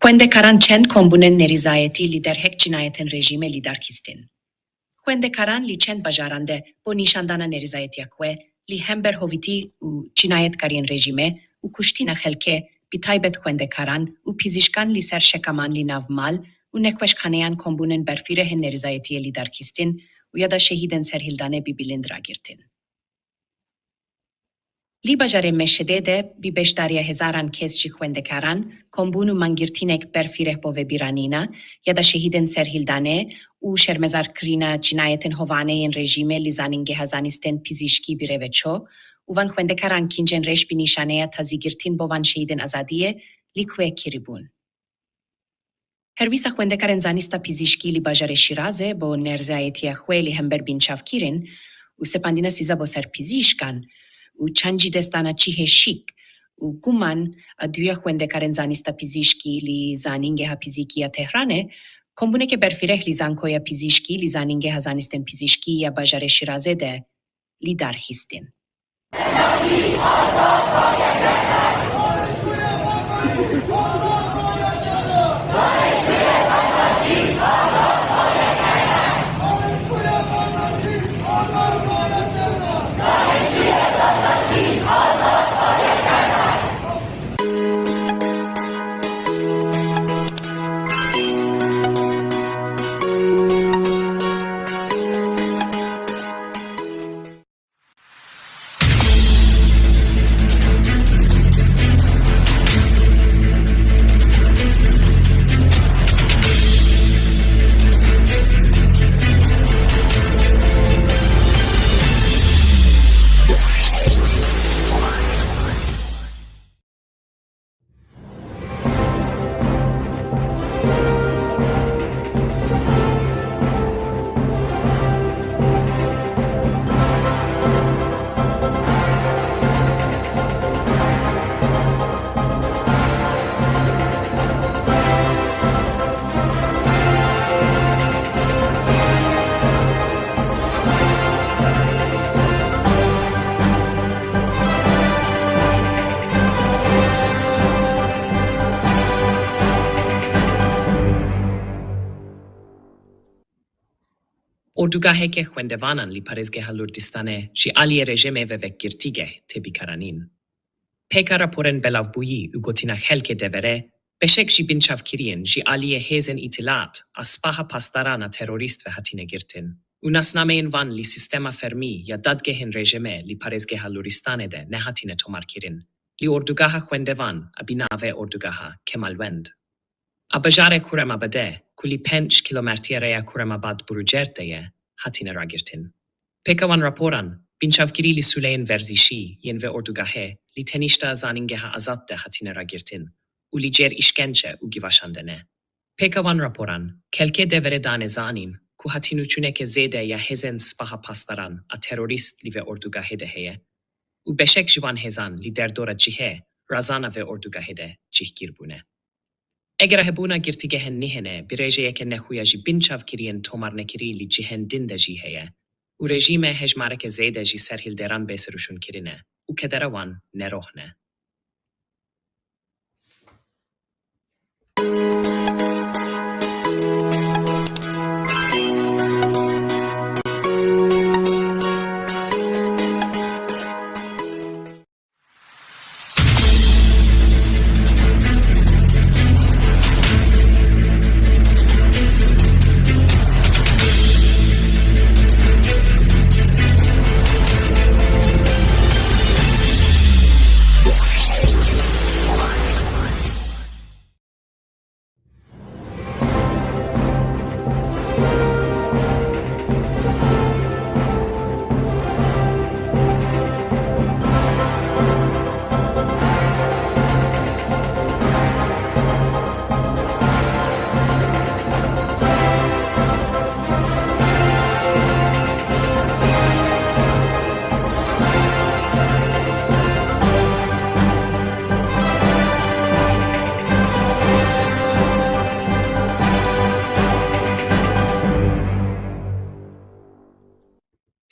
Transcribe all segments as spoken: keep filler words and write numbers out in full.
Xwendekaran çend kombûnên nerîzayetî li derheq cinayetên rejîmê li dar xistin. Xwendekaran li çend bajaran de bo nîşandana nerîzayetiya xwe li hember hovîtî û cinayetkariyên rejîmê û kuştina xelkê, bi taybet xwendekaran û pizîşkan li ser şekaman li nav mal û nexweşxaneyan kombûnên berfireh ên nerîzayetiyê li dar xistin û ya da şehîdên serhildanê bi bilind ragirtin. Li bajarê Meşedê de bi beşdariya hezaran kes ji xwendekaran, kombûn û mangirtinek berfireh bo vebîranîna ya da şehîdên serhildanê û şermezarkirina cinayetên hovane yên rejîmê li Zanîngeha Zanistên Pizîşkî bi rê ve ço û van xwendekaran kincên reş bi nîşaneya tazîgirtin bo van şehîdên azadiyê li xwe kiribûn. Her wisa xwendekarên zanista pizîşkî li bajarê Şîrazê bo nerîzayetiya xwe li hember binçavkirin û sepandina siza bo ser pizîşkan û çand ji destdana cihê şik û guman a duya xwendekarên zanista pizîşkî li Zanîngeha Pizîkî ya Tehranê, kombûneke berfireh li Zankoya Pizîşkî li Zanîngeha Zanistên Pizîşkî ya bajarê Şîrazê de li dar xistin. Ordûgaheke xwendevanan li parêzgeha Lurdistanê ji aliyê rejîmê ve wek girtîgeh tê bikaranîn. Pêka raporên belavbûyî û gotina xelkê deverê, beşek ji binçavkiriyên ji aliyê hêzên îtilaat a Spaha Pasdaran a terorîst ve hatine girtin û nasnameyên van li sîstema fermî ya dadgehên rejîmê li parêzgeha Luristanê de nehatine tomarkirin. Li ordûgaha xwendevan a bi navê Ordûgaha Kemalwend a bajarê Kuremabadê, ku li pênc kilometrî rêya Kuremabad Burûcerd de ye, hatine ragirtin. Pêka wan raporan, binçavkirî li sûleyên werzîşî yên vê ordûgahê li tenişta Zanîngeha Azad de hatine ragirtin û li cêr îşkence û givaşandene. Pêka wan raporan, xelkê deverê dane zanîn ku hatînûçûneke zêde ya hêzên Spaha Pasdaran a terorîst li vê ordûgahê de heye û beşek ji van hêzan li derdora cihê razana vê ordûgahê de cihgîr bûne. Eger hebûna girtîgehên nihêne bi rêjeyeke nexuya ji binçavkiriyên tomarnekirî li cihên din de jî heye û rejîme hejmareke zêde ji serhildêran bê serûşûn kirine û kedera wan neroh ne.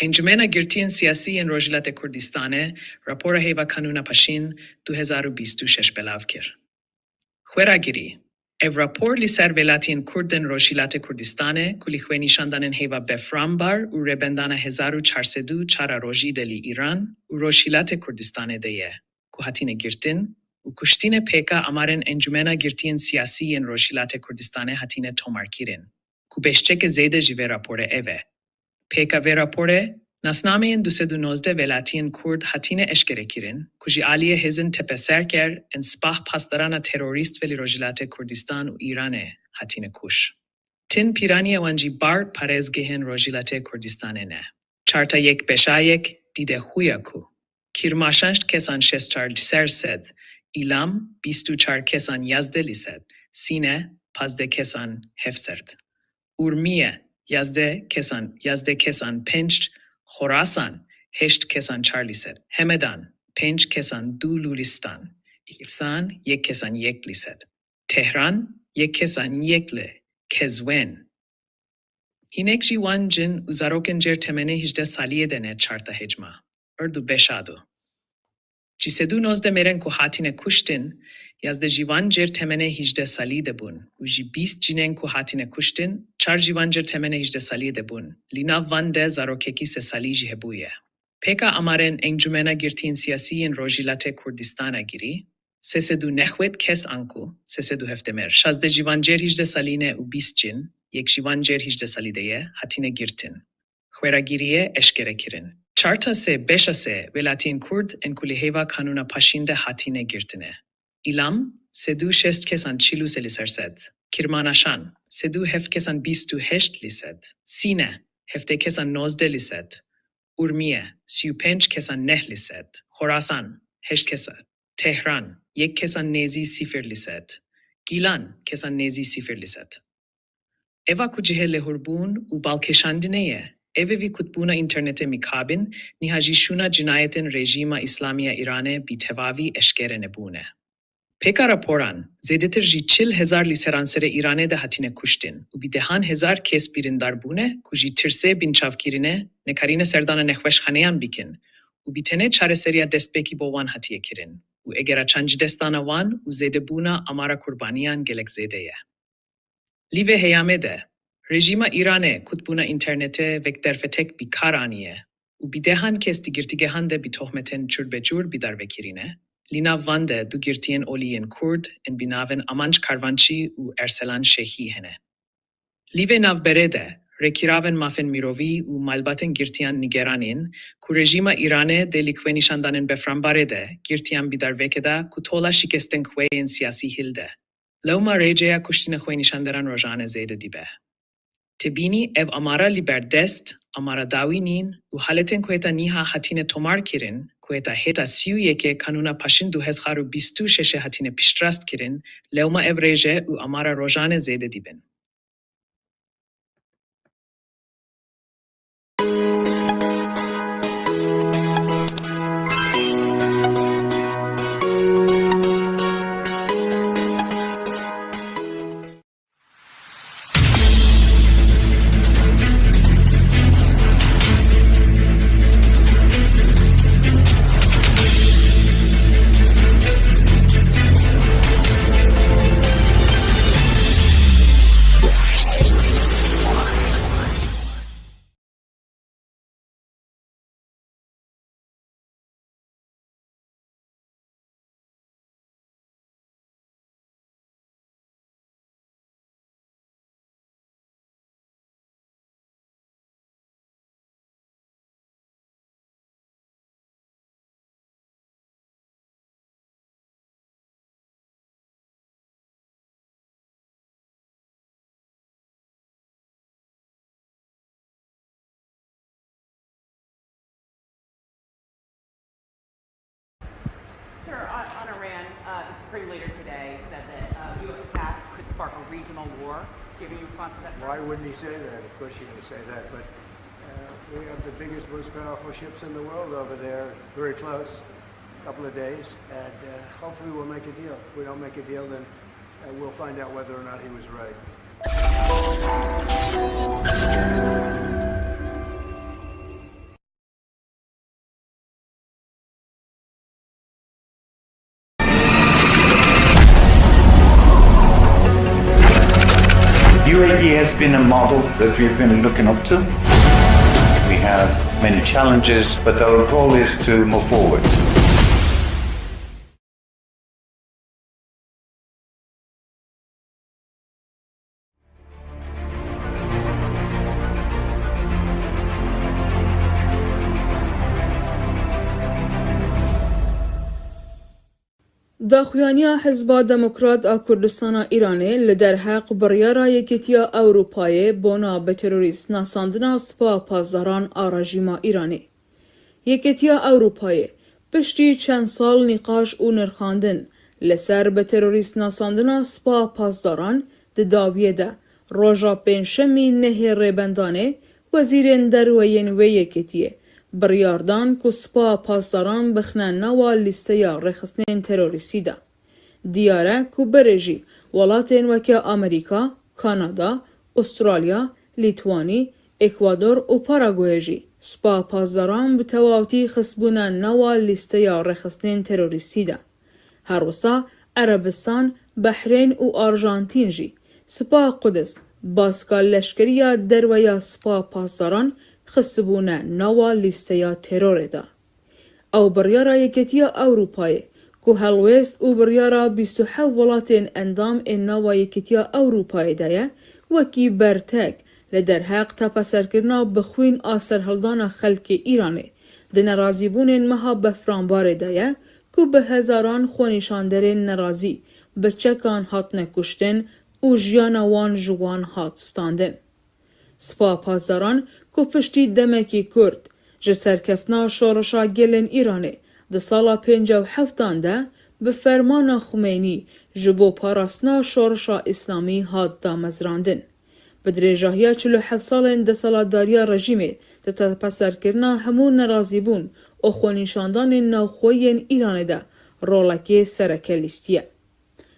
Encûmena Girtiyên Siyasî yên Rojhilatê Kurdistanê rapora Heyva Kanûna Paşîn du hezar û bîst û şeş belav kir. Xweragirî, Ev rapor li ser welatiyên Kurd ên Rojhilatê Kurdistanê ku li xwe nîşandanên hêva befranbar û rêbendana hezar û çar sed û çar a rojî de li Îran û Rojhilatê Kurdistanê de ye, ku hatine girtin û kuştine pêka amarên Encûmena Girtiyên Siyasî yên Rojhilatê Kurdistanê hatine tomarkirin, ku beşçeke zêde ji vê raporê ev e. Pêka vê raporê, nasnameyên du sed û nozdeh welatiyên Kurd hatine eşkerekirin, ku ji aliyê hêzên tepeserker ên Sipah Pasdarana terorîst ve li Rojhilatê Kurdistan û Îranê hatine kuşt. Tin pîraniya wan jî bar parêzgehên Rojhilatê Kurdistanê ne. Çarta yek beşa yek dide xuya ku Kirmaşan şeşt kesan şêst çar li ser sed, Îlam bîst û çar kesan yazdeh li sed, Sîne pazdeh kesan heft sed, Urmiye yazdeh kesan yazdeh kesan pênc, Xorasan heşt kesan çar li sed, Hemedan pênc kesan du, Lulistan îsan yek kesan yek li sed, Tehran yek kesan yek li Kezwen. Hinek ji wan cin û zarokên jêr temenê hejdeh saliyê de ne çarta hecma. Erd û beşa du. Ji sed û nozdeh mêrên ku hatine kuştin, yazdeh ji wan jêr temenê hejdeh salî de bûn û ji bîst cinên ku hatine kuştin, çar ji wan jêr temenê hejdeh saliyê de bûn. Li nav van de zarokekî sê salî jî hebûye. Pêka amarên Encûmena Girtiyên Siyasî yên Rojhilatê Kurdistana girî, sê sed û nehwed kes anku sê sed û hevdeh mêr, şazdeh ji van jêr hejdeh salî ne û bîst cin, yek ji van jêr hejdeh salî de ye, hatine girtin. Xweragiriyê eşkere kirin. Çarta sê beşa sê welatiyên Kurd ên ku li hêva kanûna paşîn de hatine girtine. Îlam, sed û şeşt kesan çil û sê li ser sed. Kirmanaşan, sed û heft kesan bîst û heşt li sed. Sîne, heftê kesan nozdeh li sed. Urmiye, sî û pênc kesan neh li sed. Xorasan, heşt kesan. Tehran, yek kesan nêzî sîfir li sed. Gîlan, kesan nêzî sîfir li sed. Eva ku cihê lêhurbûn û balkêşandinê ye, eve vî kutbûna înternetê mîkabin, niha jî şûna cinayetên rejîma Îslamî ya Îranê bi tevavî eşkere nebûne. Pêka raporan, zêdetir ji çil hezar li seranserê Îranê de hatine kuştin û bi dehan hezar kes birîndar bûne ku ji tirsê binçavkirinê nekarîne serdana nexweşxaneyan bikin û bi tenê çareseriya destpêkî bo wan hatiye kirin û egera çand ji destdana wan û zêdebûna amara kurbaniyan gelek zêde ye. Li vê heyamê de, rejîma Îranê kutbûna înternetê wek derfetek bi kar aniye û bi dehan kes di girtîgehan de bi tohmetên çûrbeçûr bi dar vekirîne, li nav van de du girtiyên olî yên Kurd ên bi navên Amanc Karvançî û Erselan Şêxî hene. Li vê navberê de, rêkiravên mafên mirovî û malbatên girtiyan nîgeran in ku rejîma Îranê dê li xwe nîşandanên befranbarê de girtiyan bi dar vekeda ku tola şikestên xwe yên siyasî hilde. Lewma rêceya kuştina xwenîşanderan rojane zêde dibe. Tê bînî ev amara li ber dest, amara dawî nîn û haletên ku heta nîha hatine tomar kirin, ku heta heta sî û yekê Kanûna Paşin du hezar û bîst û şeşê hatine piştrast kirin, lewma ev rêje û amara rojane zêde dibin. Sir, on, on Iran, uh, the Supreme Leader today said that, uh, U S attack could spark a regional war. Do you have any response to that, sir? Why wouldn't he say that? Of course you're gonna say that, but, uh, we have the biggest, most powerful ships in the world over there, very close. A couple of days, and, uh, hopefully we'll make a deal. If we don't make a deal, then, uh, we'll find out whether or not he was right. It's been a model that we've been looking up to. We have many challenges, but our goal is to move forward. Daxuyaniya Hizba Demokrat a Kurdistana Îranê li derheq biryara Yekîtiya Ewropayê bona bi terorîst nasandina Spa Pasdaran a rejîma Îranê. Yekîtiya Ewropayê piştî çend sal nîqaş û nirxandin li ser bi terorîst nasandina Spa Pasdaran di dawiyê de roja Pêncşemî nehê Rêbendanê wezîrên derve yên wê yekîtiyê biryar dan ku Spa Pasdaran bixine nawa lîsteya rêxistinên terorîstî de. Diyar e ku berê jî welatên weke Amerîka, Kanada, Ustralya, Lîtwanî, Ekwador û Paraguay jî Spa Pasdaran bi tewawtî xistbûne nawa lîsteya rêxistinên terorîstî de. Her wisa Erebistan, Behrên û Arjantîn jî Spa Qudis, baska leşkeriya derve ya Spa Pasdaran, xistibûne nawa lîsteya terorê de. Ew biryara Yekîtiya Ewropayê ku helwêst û biryara bîst û heft welatên endam ên nava Yekîtiya Ewropayê de ye, wekî bertek li derheq tepeserkirina bi xwîn a serhildana xelkê Îranê di nerazîbûnên meha Befranbarê de ye ku bi hezaran xwenîşanderên nerazî bi çekan hatine kuştin û jiyana wan ji wan hat standin. Spa Pasdaran ku piştî demekî kurt ji serkeftina şoreşa gelên Îranê di sala pêncî û heftan de bi fermana Xumeynî ji bo parastina şoreşa Îslamî hat damezrandin. Bi dirêjahiya çil û heft salên desthilatdariya rejîmê di tepeserkirina hemû nerazîbûn û xwenîşandanên navxweyî yên Îranê de rolekê sereke lîstiye.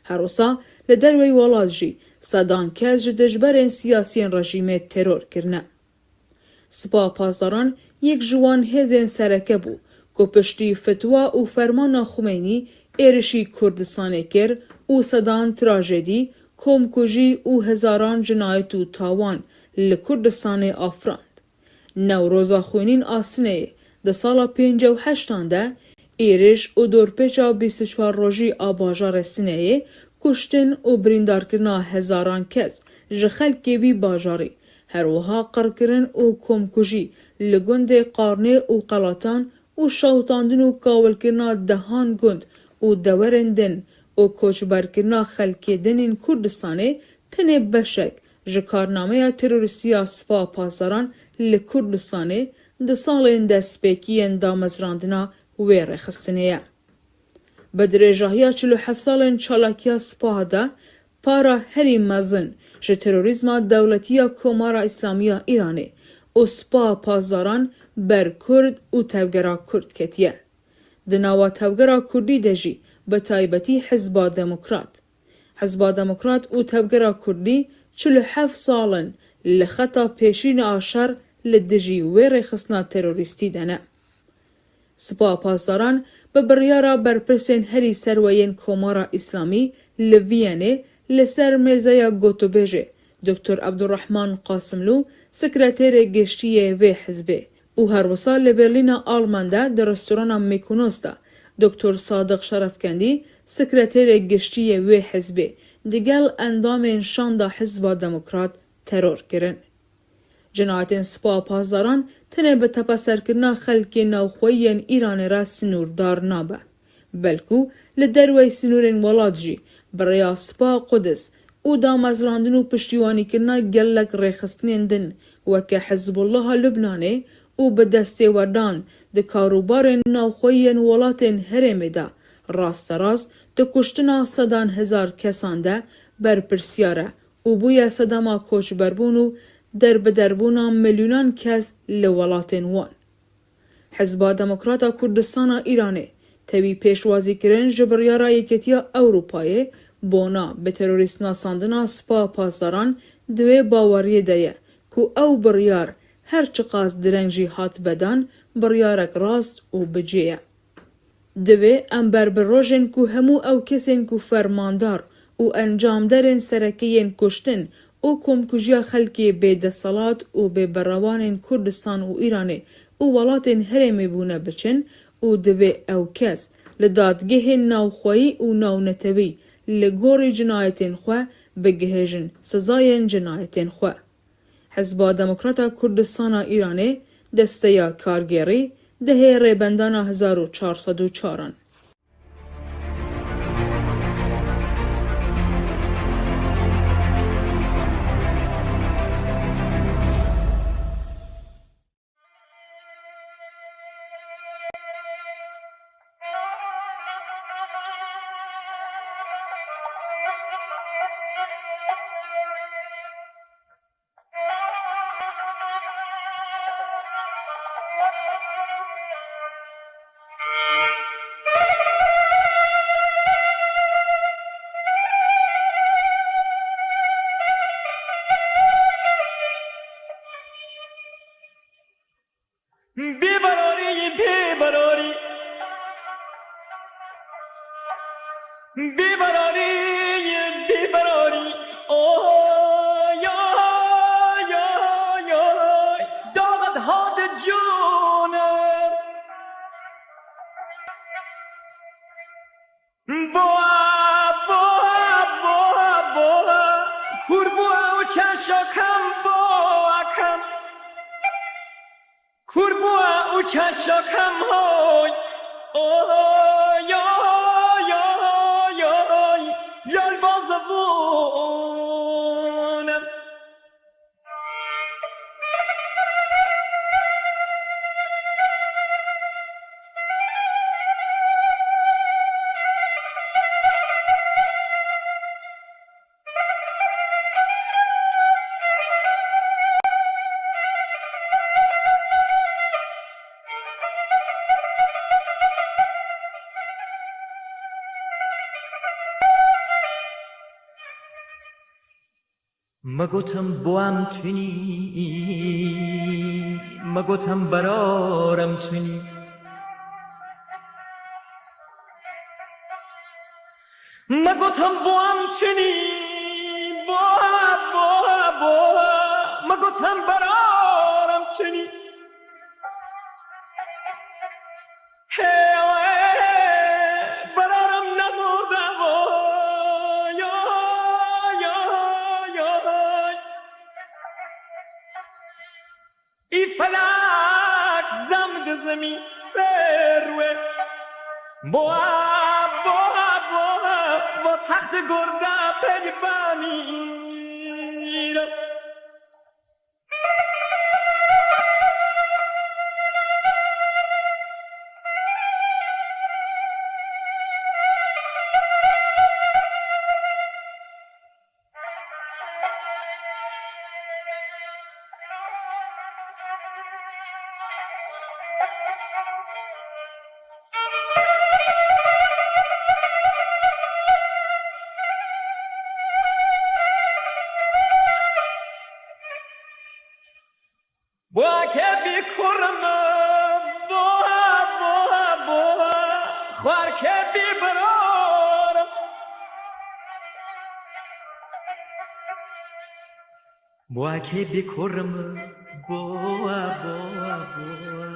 Her wisa li derveyî welat jî sedan kes ji dijberên siyasiyên rejîmê teror kirine. Spa Pasdaran yek ji wan hêzên sereke bû ku piştî fetwa û fermana Xumeynî êrişî Kurdistanê kir û sedan trajedî, komkujî û hezaran cinayet û tawan li Kurdistanê afirand. Newroza xwînîn a Sineyê di sala pêncî û heştan de êriş û dorpêça bîst û çar rojî a bajarê Sineyê, kuştin û birîndarkirina hezaran kes ji xelkê vî bajarî, her wiha qirkirin û komkujî li gundê Qarnê û Qelatan û şewitandin û kawilkirina dehan gund û dewerên din û koçberkirina xelkê din ên Kurdistanê tenê beşek ji karnameya terorîstî ya Spa Pasdaran li Kurdistanê di salên destpêkiyên damezrandina wê rêxistinê ye. Bi dirêjahiya çil û heft salên çalakiya Spa de para herî mezin ji terorîzma dewletî ya Komara Îslamî ya Îranê û Spa Pasdaran ber Kurd û tevgera Kurd ketiye. Di nava tevgera Kurdî de jî bi taybetî Hizba Demokrat. Hizba Demokrat û tevgera Kurdî çil û heft sal in li xeta pêşînê a şer li dijî wê rêxistina terorîstî de ne. Spa Pasdaran bi biryara berpirsên herî serwe yên Komara Îslamî li Viyenê li ser mêzeya gotûbêjê Doktor Abdurrahman Qasimlû, sekreterê giştî yê vê hizbê, û her wisa li Berlîna Alman de di restorana Mykonos de Doktor Sadiq Şerefkendî, sekreterê giştî yê wê hizbê, digel endamên şanda Hizba Demokrat teror kirin. Cinayetên Spa Pasdaran tenê bi tepeserkirina xelkê navxweyî yên Îranê re sinûrdar nabe, belkû li derveyî sinûrên welat jî bi rêya Spa Qudis û damezrandin û piştîwanîkirina gelek rêxistinên din weke Hizbullaha Lubnanê û bi destêwerdan di karûbarên navxweyî yên welatên herêmê de rasterast di kuştina sedan hezar kesan de berpirsyar e û bûye sedema koçberbûn û derbiderbûna milyonan kes li welatên wan. Hizba Demokrat a Kurdistana Îranê tevî pêşwazîkirin ji biryara Yekîtiya Ewropayê bona bi terorîst nasandina Spa Pasdaran di wê baweriyê de ye ku ew biryar her çiqas direng jî hat bedan, biryarek rast û bi cê ye. Divê em ber bi rojên ku hemû ew kesên ku fermandar û encamderên sereke yên kuştin û komkujiya xelkê bê deselat û bê berewanên Kurdistan û Îranê û welatên herêmê bûne biçin û divê ew kes li dadgehên navxweyî û navnetewî li gorî cinayetên xwe bigihêjin sezayên cinayetên xwe. Hizba Demokrata Kurdistana Îranê, desteya kargêrî, dehê rêbendana hezar û çar sed û çaran. Bê berarî, bê berarî. Bê berarî, bê berarî. Oy, oy, oy, oy. Daxet hat cûne. Boa, boa, boa, boa. Kûr bû ew çeşo kem, boa kem. Kûr bû ew çeşo kem, hoy. Oy, oy, oy, oy. Lal bazibûne. Me gotim bo em tunî, me gotim beror em tunî. Me gotim bo em tunî, bo, bo, bo. Me gotim beror em tunî. Hey, hey, beror em nemurde bo. Yo, yo, yo. Î felak zem dizimî pêr we. Boa, boa, boa, bo text gorda peyvanî. Boa ke bî kurim, boa, boa, boa, xwar ke bî biror. Boa ke bî kurim, boa, boa, boa,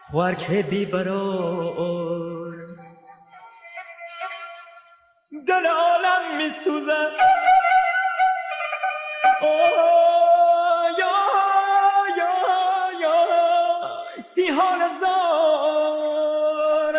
xwar ke bî biror. Dil alem mi suze. Oy, oy, oy, oy. Sîhal zor.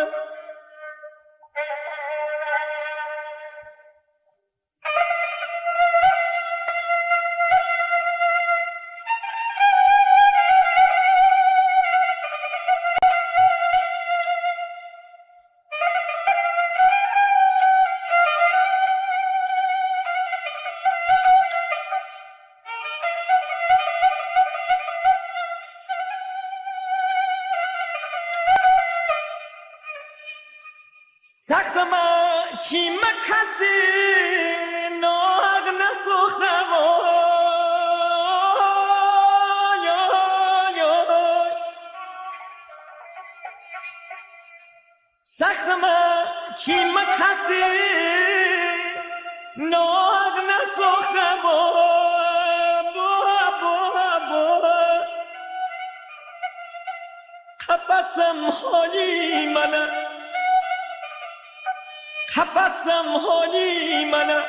Saksama çî me kesî nag nesuxte vo. Saksama çî me kesî Nag nesoxe bo, bo, bo, bo. Qefesem holî mene. Qefesem holî mene.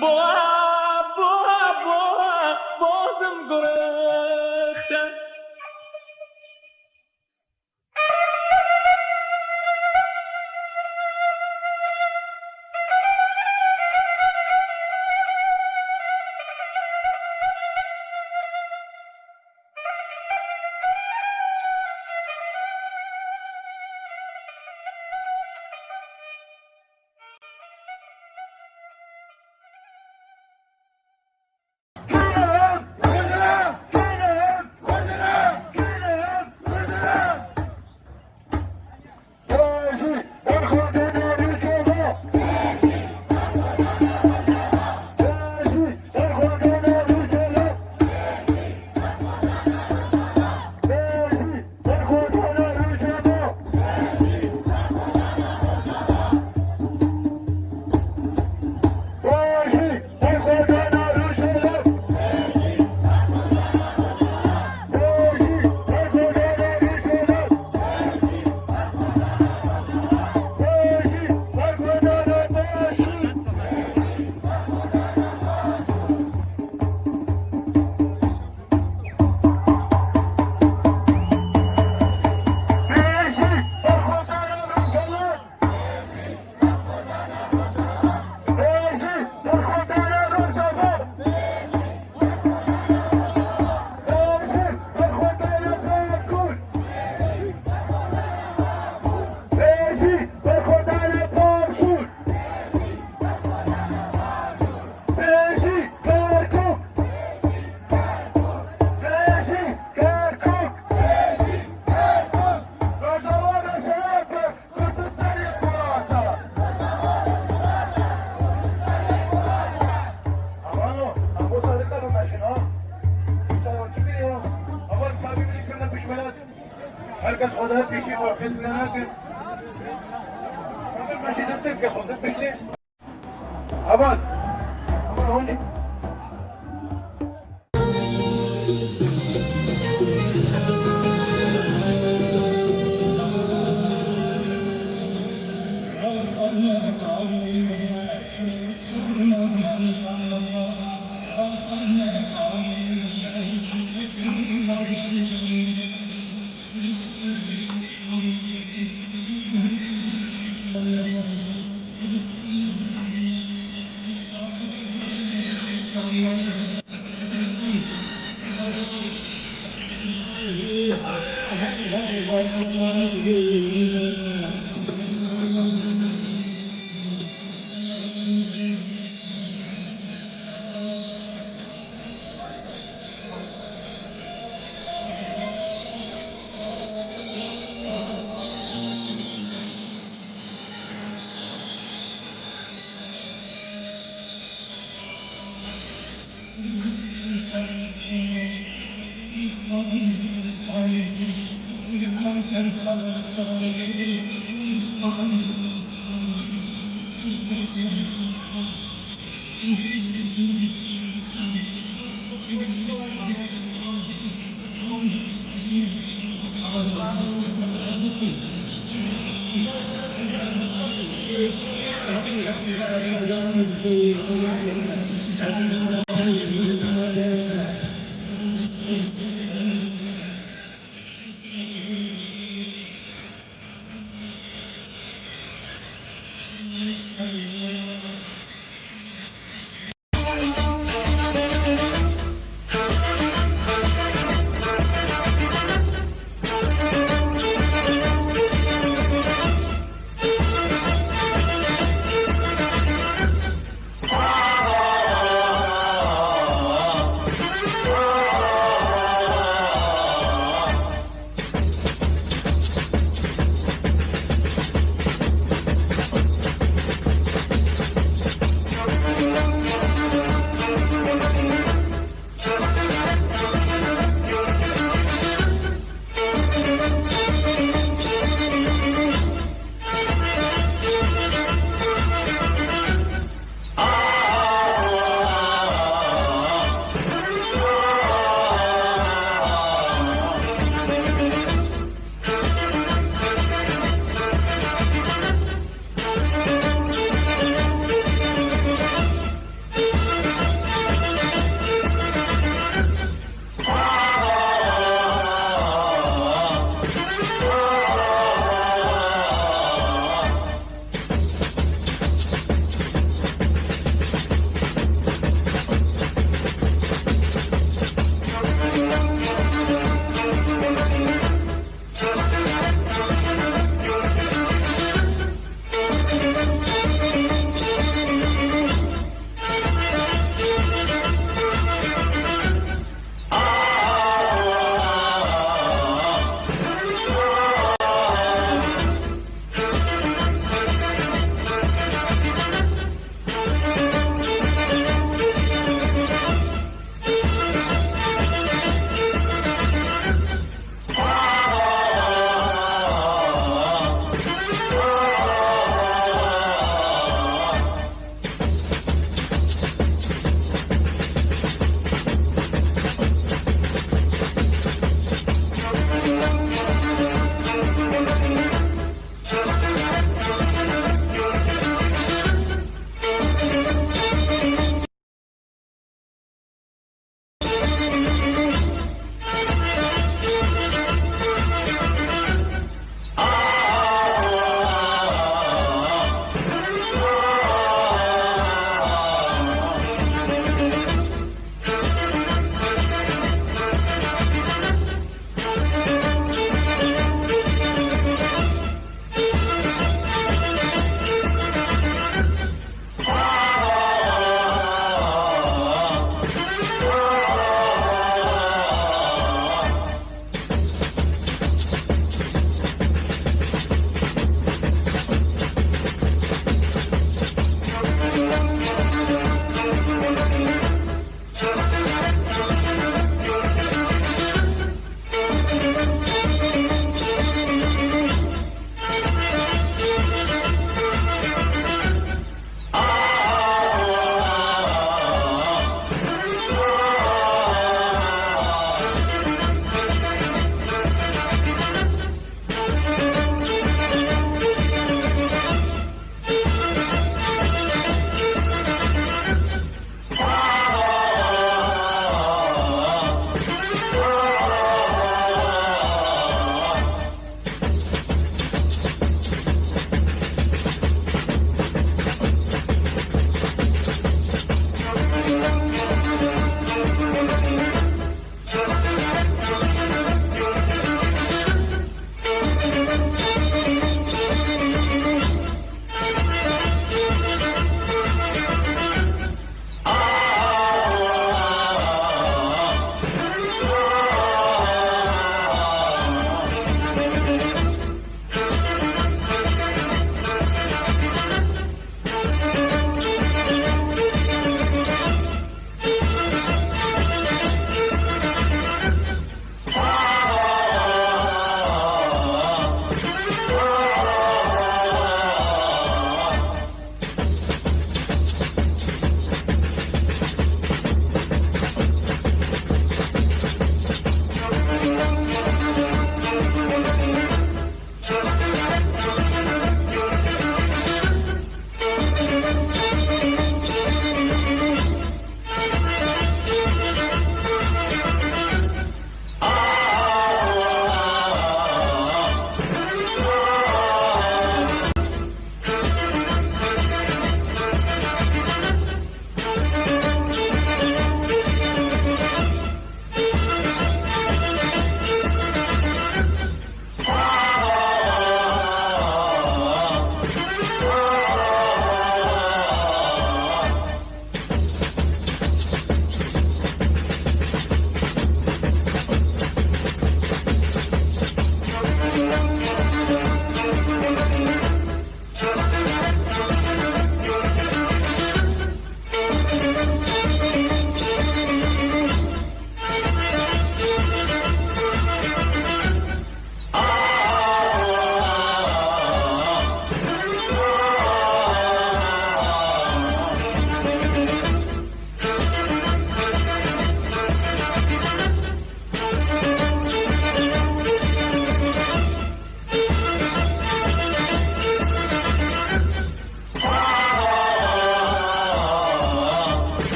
Bo, bo, bo, bozim gurixte. Her kes xwe de pêşî xwe pêşî nakin. Xwe de pêşî destê bike, xwe de pêşî. Aman. Aman hûn ê.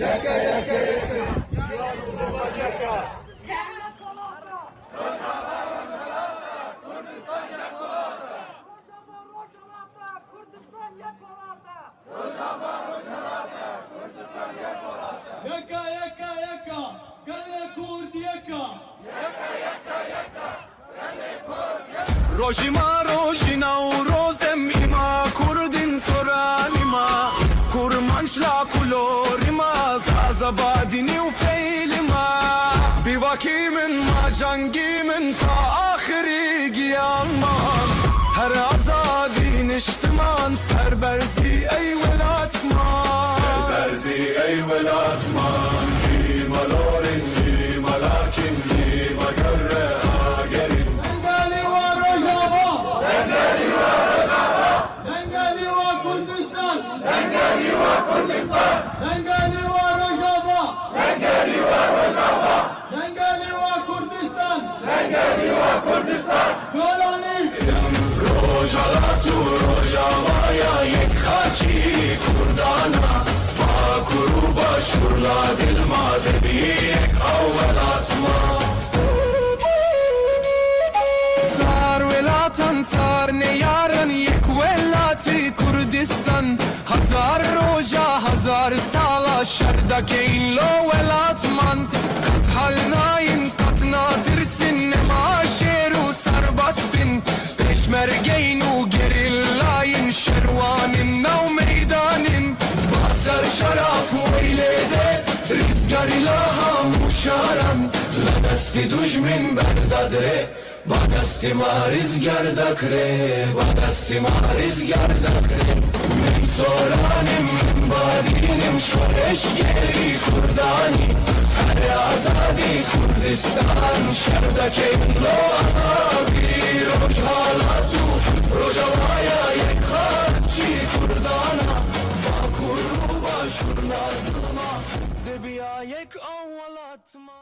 Yeka, yeka, yeka. Gelê Kurd yeka. Rojî ma rojî Newroz em îma, Kurdin soranî ma, Kurmanc la kulorî ma, Zaza badînî û feylî ma. Bîvakî min ma, cangî min ta axirî giyan man. Her azadî niştiman, serberzî ey welat ma. Serberzî ey welat ma. Lî ma lorin, lî ma lakin, lî ma gerre agerin. Dengelî wa Rojava! Dengelî wa Kurdistan! Dengelî wa Kurdistan! Dengelî wa Rojava! Dengelî wa Rojava! Dengelî wa Kurdistan! Dengelî wa Kurdistan! Colanî! Rojhilat û Rojava ya yek xaçî Kurdan a. Bakur û Başûr la dil ma, dibî yek ew welat ma. Çar welatan, çar neyar in, yek welatî Kurdistan. Hezar roja, hezar sala şer dekeyn lo welatman. Qet hal nayîn, qet natirsin, nema şêr û serbest in. Pêşmergeyên û gerîlayên şerwan in nav meydan in. Ba ser şeraf weylê de, rîzgarî la hemû şaran, la destî dujmin berdadirê. Ba destê ma rîzgar dakirê, ba destê ma rîzgar dakirê. Min soran im, min badîn im, şoreş gerî Kurdanî. Her azadî Kurdistan, şer dekeyn lo azadî. Rojhilat û Rojava ya yek xaçî Kurdan a. Bakur û Başûr la dil ma, dibiya yek ew welat ma.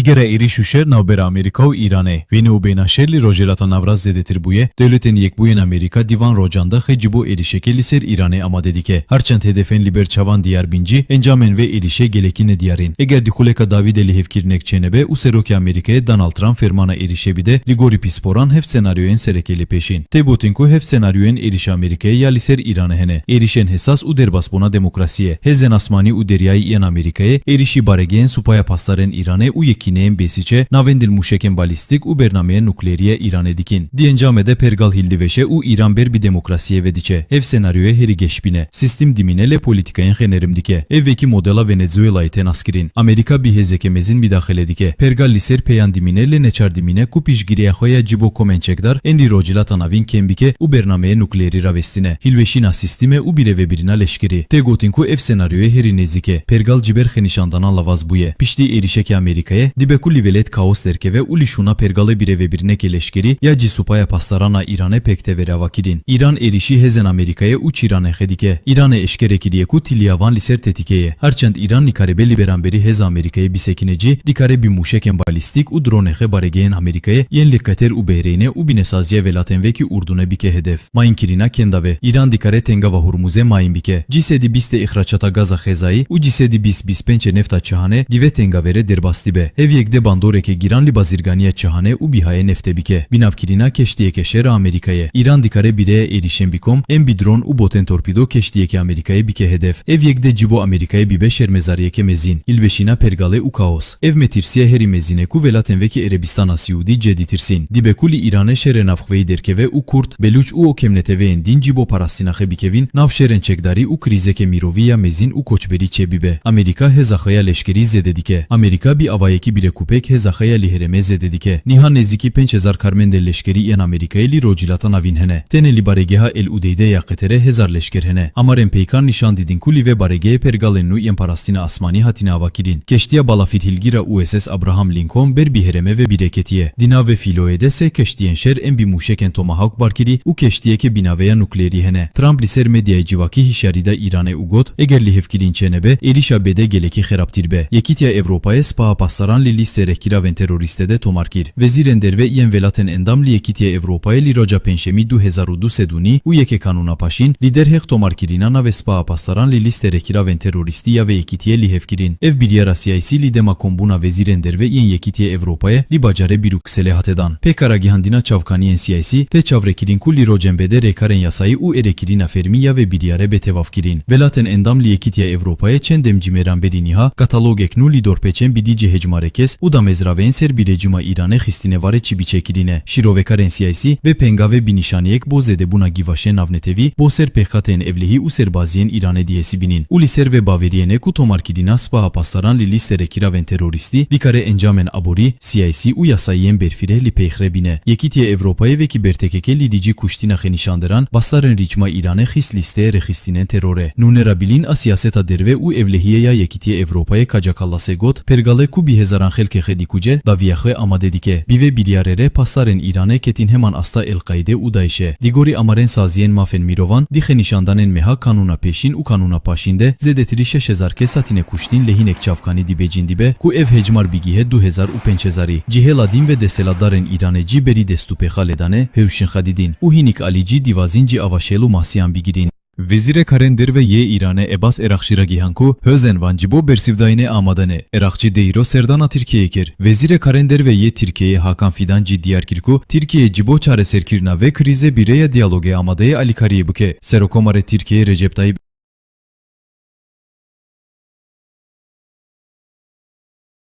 Êgera êrîş û şer navbera Amerîka û Îranê. Vêne û bêhna şer li Rojhilata Navrast zêdetir bûye. Dewletên Yekbûyên Amerîka di van rocan de xwe ji bo êrîşekê li ser Îranê amade dike. Her çend hedefên li ber çavan diyar bin jî, encamên vê êrîşê gelekî nediyar in. Eger di xuleka dawî de lihevkirinek çênebe û Serokê Amerîkayê Donald Trump fermana êrîşê bide, li gorî pisporan heft senaryoyên sereke lê pêş in. Tê gotin ku heft senaryoyên êrîşa Amerîkayê ya li ser Îranê hene. Êrîşên hesas û derbasbûna demokrasiyê. Hêzên asmanî û deryayî yên Amerîkayê êrîşî baregehên Supaya Pasdarên Îranê û yekîneyên Bêsîçe navendên mûşekên balîstîk û bernameyên nukleerî yê Îranê dikin. Di encamê de pergal hîl diveşe û Îran ber bi demokrasiyê ve diçe. Ev senaryoyê herî geşbîn e. Sîstem dimîne lê polîtîkayên xwe nerm dike. Ev wekî modela Venezuelayê tê naskirin. Amerîka bi hêzeke mezin midaxile dike. Pergal li ser peyan dimîne lê neçar dimîne ku piştgiriya xwe ya ji bo komên çekdar ên li Rojhilata Navîn kêm bike û bernameyê nukleerî ravestîne. Hîlweşîna sîstemê û birêvebirina leşkerî. Tê gotin ku ev senaryoyê herî nêzîk e. Pergal ji ber xwenîşandanan lawaz bûye. Piştî êrîşeke Amerîkayê, dibe ku li welêt kaos derkeve û li şûna pergalê birêvebirînekê leşkerî ya ji Supaya Pasdaran a Îranê pêk teve ravakirin. Îran êrîşî hêzên Amerîkayê û çîranê xwe dike. Îranê eşkere kiriye ku tiliya van li ser tetîkê ye. Her çend Îran nikaribe li beramberî hêza Amerîkayê bisekine jî, dikare bi mûşekên balîstîk û dronê xwe baregehên Amerîkayê yên li Qeter û Behrênê û binesaziya welatên wekî Urdunê bike hedef. Mayînkirina kenda ve, Îran dikare tengava Hurmuzê mayîn bike. Cî sedî bîst ê îxraçata gaza xwezayî û cî sedî bîst bîst pênc ê nefta cîhanê di vê tengavê re derbas dibe. Ev yek dê bandoreke giran li bazirganiya çi hane û bîhayê neftê bike. Binavkirina keştiyeke şer a Amerîkayê. Îran dikare bi rêya êrîşên bi kom, ên bi dron û botên torpîdo keştiyeke Amerîkayê bike hedef. Ev yek dê ji bo Amerîkayê bibe şermezariyeke mezin, hilweşîna pergalê û kaos. Ev metirsiya herî mezin e ku welatên wekî Erebistana Siûdî cê ditirsîn. Dibe ku li Îranê şerê navxweyî derkeve û Kurd, Belûç û o kemneteweyên din ji bo parastina xwe bikevin nav şerên çekdarî û krîzeke mirovî ya mezin û koçberî çêbibe. Amerîka hêza xwe ya leşkerî zêde dike. Amerîka bi awayekî birekûpêk hêza xwe ya li herêmê zêde dike. Niha nêzîkî pênc hezar karmendên leşkerî yên Amerîkayê li Rojhilata Navîn hene. Tenê li baregeha El Udeydê ya Qeterê hezar leşker hene. Amarên peykan nîşan didin ku li vê baregehê pergalên nû yên parastina asmanî hatine avakirin. Keştiya balafîrhilgîr a U S S Abraham Lincoln ber bi herêmê ve bîreketiye. Di nav vê fîloyê de sê keştiyên şer ên bi mûşekên Tomahawk barkirî û keştiyeke bi naveya nukleerî hene. Trump li ser medyaya civakî hişyarî da Îranê û got, eger lihevkirin çênebe, êrîşa bê dê gelekî xerabtir be. Yekîtiya Ewropayê Spaha Pasdaran li lîstê rêkiravên terorîstê de tomar kir. Wezîrên derve yên welatên endam li Yekîtiya Ewropayê li roja Pêncşemî du hezar û du sed û nî û yekê Kanûna Paşîn li derheq tomarkirina navê Spaha Pasdaran li lîstê rêkiravên terorîstî ya vê yekîtiyê lihevkirin. Ev biryara siyasî li dema kombûna wezîrên derve yên Yekîtiya Ewropayê li bajarê Brukselê hate dan. Pêka ragihandina çavkaniyên siyasî tê çavrêkirin ku li rocên bê dê rêkarên yasayî û êrêkirina fermî ya vê biryarê bê tevafkirin. Welatên endam li Yekîtiya Ewropayê çend demcî mêran berî niha katalogek nû li dorpêçên bi dî cihêcmarê kes û damezraveyên ser bi rejîma Îranê xistine varê çi biçe kirine. Şîrovekarên siyasî vê pêngavê bi nîşaneyek bo zêdebûna gîvaşên navnetewî bo ser pêxateyên ewlehî û serbaziyên Îranê dihesibînin û li ser vê baweriyê ne ku tomarkirina Spaha Pasdaran li lîstê rêkiravên terorîstî bikare encamên aborî, siyasî û yasayî yên berfireh li pêxre bîne. Yekîtiya Ewropayê vekî bertekeke li dijî kuştina xênîşanderan, bastarên rejîma Îranê xist lîsteyê rêxistinên terorê. Nûnerabîlîn a siyaseta derve û ewlehiyê ya Yekîtiya Ewropayê Kaja Kallasê got, pergalê ku bi hezaran xelkê xwe dikuce, dawiya xwe amade dike. Bi vê biryarê re pastarên Îranê ketîn heman asta El-Qaîde û DAIŞê. Li gorî amarên saziyên mafên mirovan, di xênîşandanên meha Kanûna Pêşîn û Kanûna Paşîn de zêdetirî şeş hezar kes hatine kuştin lê hinek çavkanî dibêjin dibe ku ev hejmar bigihe du hezar û pênc hezarî. Cihêla din ve desthilatdarên Îranê cî berî destûpêxa lêdanê hewşin xwe didin û hinik alî cî dîwazîn cî ava şêl û masiyan bigirin. Wezîrê Karên Derve yê Îranê Ebas Eraqçî ragihan ku hêzên van ji bo bersivdayînê amade ne. Eraqçî dê îro serdana Tirkiyeyê kir. Wezîrê Karên Derve yê Tirkiyeyê Hakan Fidan jî diyar kir ku Tirkiye ji bo çareserkirina vê krîzê bi rêya diyalogê amade ye alîkariyê bike. Serokomarê Tirkiyeyê Recep Tayyip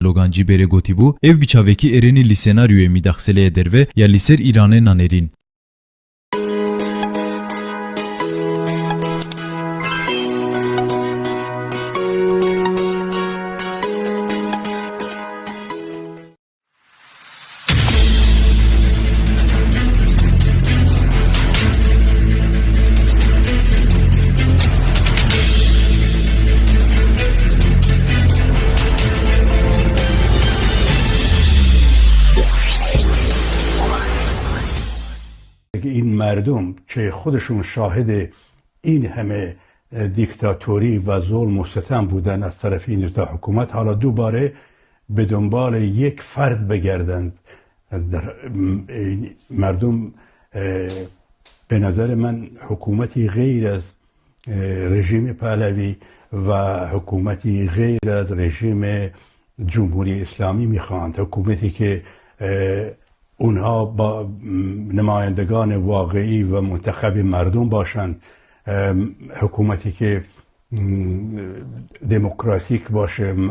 Erdogan jî berê gotîbû, ev bi çavekî êrînî li senaryoyê midaxseleyê derve ya li ser Îranê nanêrîn. این مردم که خودشون شاهد این همه، اه، دیکتاتوری و ظلم و ستم بودن از طرف این دوتا حکومت، حالا دوباره به دنبال یک فرد بگردند. در، م-، مردم، اه، به نظر من حکومتی غیر از، اه، رژیم پهلوی و حکومتی غیر از رژیم جمهوری اسلامی می‌خواهند. حکومتی که، اه، اونها با، م، نمایندگان واقعی و منتخب مردم باشند، ام، حکومتی که، م، دموکراتیک باشه، م،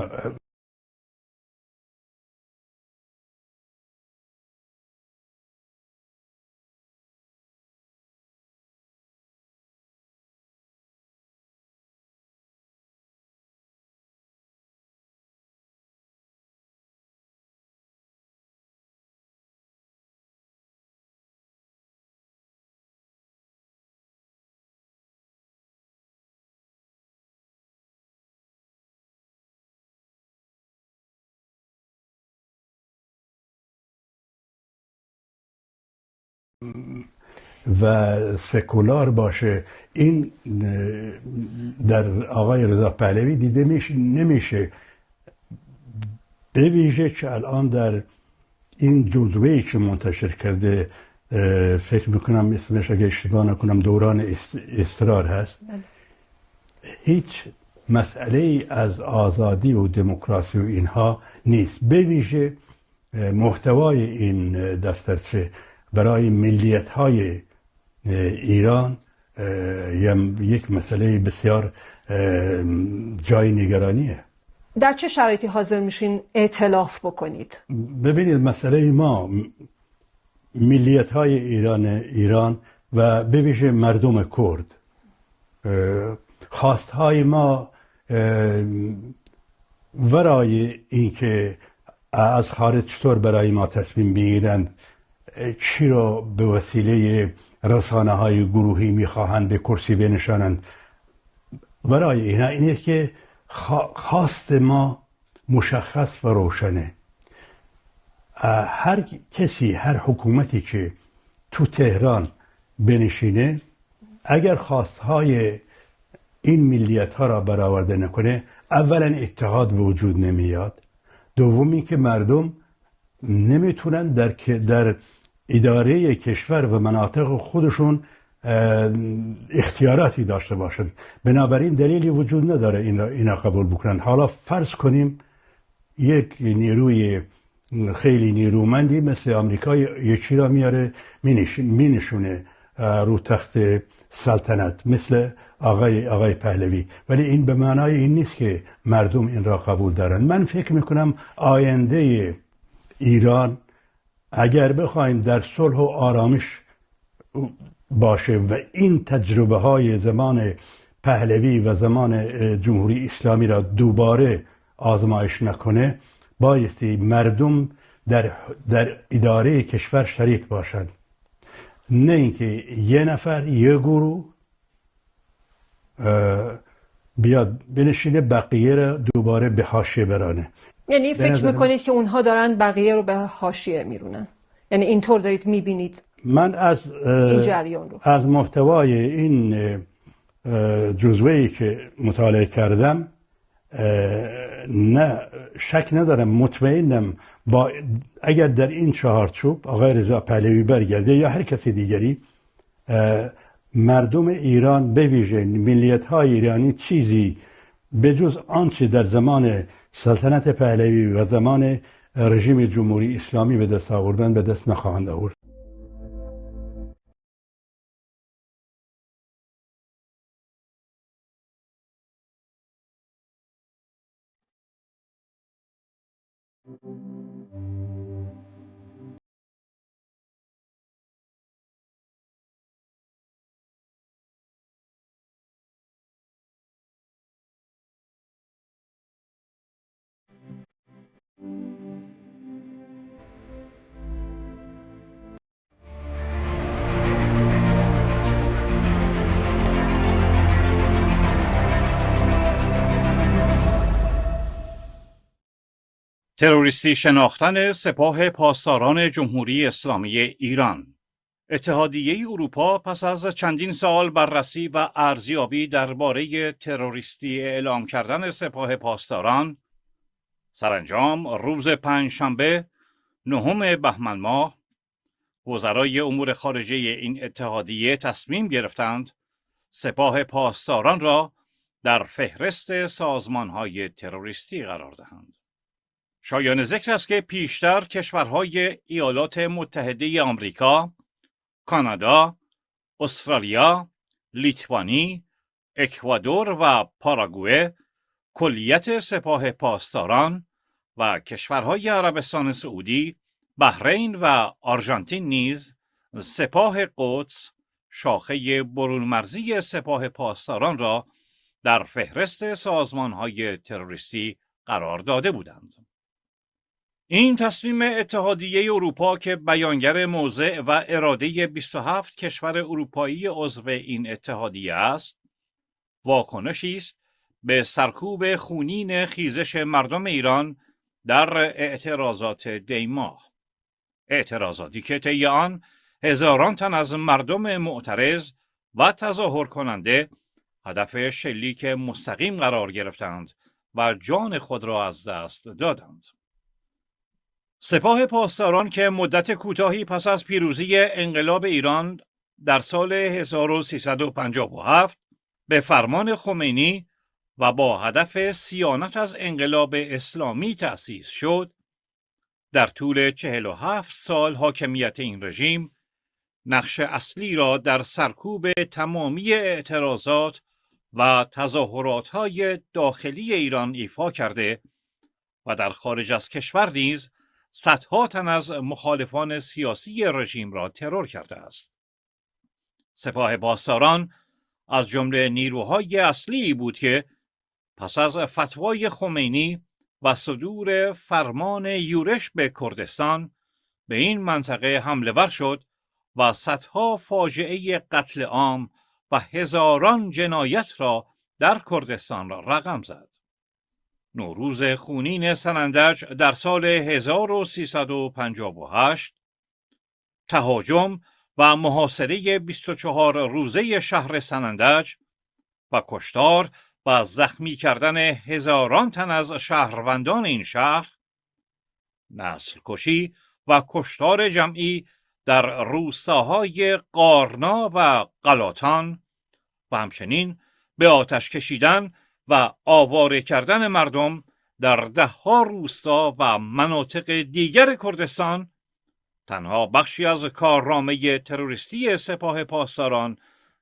و سکولار باشه، این، اه، در آقای رضا پهلوی دیده می‌ش-، نمیشه. به ویژه که الان در این جزوه‌ای که منتشر کرده، اه، فکر می‌کنم اسمش، اگه اشتباه نکنم، دوران اس-، اصرار هست. بله. هیچ مسئله‌ای از آزادی و دموکراسی و اینها نیست. بویژه، اه، محتوای این دفترچه برای ملیت‌های، اه، ایران، اه، یم-، یک مسئلهٔ بسیار، اه، جای نگرانیه. در چه شرایطی حاضر میشین ائتلاف بکنید؟ ببینید، مسئلهٔ ما، م-، ملیت‌های ایران، ایران و به ویژه مردم کرد، اه، خواست‌های ما، اه، ورای اینکه از خارج چطور برای ما تصمیم بگیرند، چی را به وسیلهٔ رسانه‌های گروهی می‌خواهند به کرسی بنشانند، برای اینا اینه که خوا-، خواست ما مشخص و روشنه. اه، هر کسی، هر حکومتی که تو تهران بنشینه، اگر خواستهای این ملیت‌ها را برآورده نکنه، اولاً اتحاد به وجود نمیاد، دوم اینکه مردم نمی‌تونن در ک-، در ادارهٔ کشور و مناطق خودشون، اه، اختیاراتی داشته باشند. بنابراین دلیلی وجود نداره این را، اینا قبول بکنن. حالا فرض کنیم یک نیروی خیلی نیرومندی مثل آمریکا یه چی را میاره مینش-، مینشونه، اه، رو تخت سلطنت، مثل آقای، آقای پهلوی. ولی این به معنای این نیست که مردم این را قبول دارند. من فکر می‌کنم آیندهٔ ایران، اگر بخوایم در صلح و آرامش باشه و این تجربه‌های زمان پهلوی و زمان، اه، جمهوری اسلامی را دوباره آزمایش نکنه، بایستی مردم در، در ادارهٔ کشور شریک باشند، نه اینکه یه نفر، یه گروه، اه، بیاد بنشینه، بقیه را دوباره به حاشیه برانه. یعنی به فکر نظر من می‌کنید که اونها دارن بقیه رو به حاشیه می‌رونن؟ یعنی اینطور دارید می‌بینید من از، اه، این جریان رو؟ از محتوای این، اه، جزوه‌ای که مطالعه کردم، اه، نه، شک ندارم، مطمئنم با، اگر در این چهارچوب آقای رضا پهلوی برگرده یا هر کس دیگری، اه، مردم ایران، به ویژه ملیت‌های ایرانی، چیزی به جز آنچه در زمان سلطنت پهلوی و زمان رژیم جمهوری اسلامی به دست آوردن، به دست نخواهند آورد. تروریستی شناختن سپاه پاسداران جمهوری اسلامی ایران. اتحادیهٔ اروپا پس از چندین سال بررسی و ارزیابی دربارهٔ تروریستی اعلام کردن سپاه پاسداران، سرانجام روز پنجشنبه، نهم بهمن ماه، وزرای امور خارجهٔ این اتحادیه تصمیم گرفتند سپاه پاسداران را در فهرست سازمان‌های تروریستی قرار دهند. شایان ذکر است که پیشتر کشورهای ایالات متحدهٔ آمریکا، کانادا، استرالیا، لیتوانی، اکوادور و پاراگوئه کلیت سپاه پاسداران و کشورهای عربستان سعودی، بحرین و آرژانتین نیز سپاه قدس، شاخهٔ برونمرزی سپاه پاسداران را در فهرست سازمان‌های تروریستی قرار داده بودند. این تصمیم اتحادیهٔ اروپا که بیانگر موضع و ارادهٔ بیست و هفت کشور اروپایی عضو این اتحادیه است، واکنشی است به سرکوب خونین خیزش مردم ایران در اعتراضات دی‌ماه. اعتراضاتی که طی آن هزاران تن از مردم معترض و تظاهر کننده هدف شلیک مستقیم قرار گرفتند و جان خود را از دست دادند. سپاه پاسداران که مدت کوتاهی پس از پیروزی انقلاب ایران در سال هزار و سیصد و پنجاه و هفت به فرمان خمینی و با هدف صیانت از انقلاب اسلامی تأسیس شد، در طول چهل و هفت سال حاکمیت این رژیم نقش اصلی را در سرکوب تمامی اعتراضات و تظاهرات‌های داخلی ایران ایفا کرده و در خارج از کشور نیز صدها تن از مخالفان سیاسی رژیم را ترور کرده است. سپاه پاسداران از جمله نیروهای اصلی بود که پس از فتوای خمینی و صدور فرمان یورش به کردستان، به این منطقه حمله ور شد و صدها فاجعهٔ قتل عام و هزاران جنایت را در کردستان رقم زد. نوروز خونین سنندج در سال هزار و سیصد و پنجاه و هشت، تهاجم و محاصرهٔ بیست و چهار روزهٔ شهر سنندج و کشتار و زخمی کردن هزاران تن از شهروندان این شهر، نسل‌کشی و کشتار جمعی در روستاهای قارنا و قلاتان و همچنین به آتش کشیدن و آواره کردن مردم در ده‌ها روستا و مناطق دیگر کردستان، تنها بخشی از کارنامهٔ تروریستی سپاه پاسداران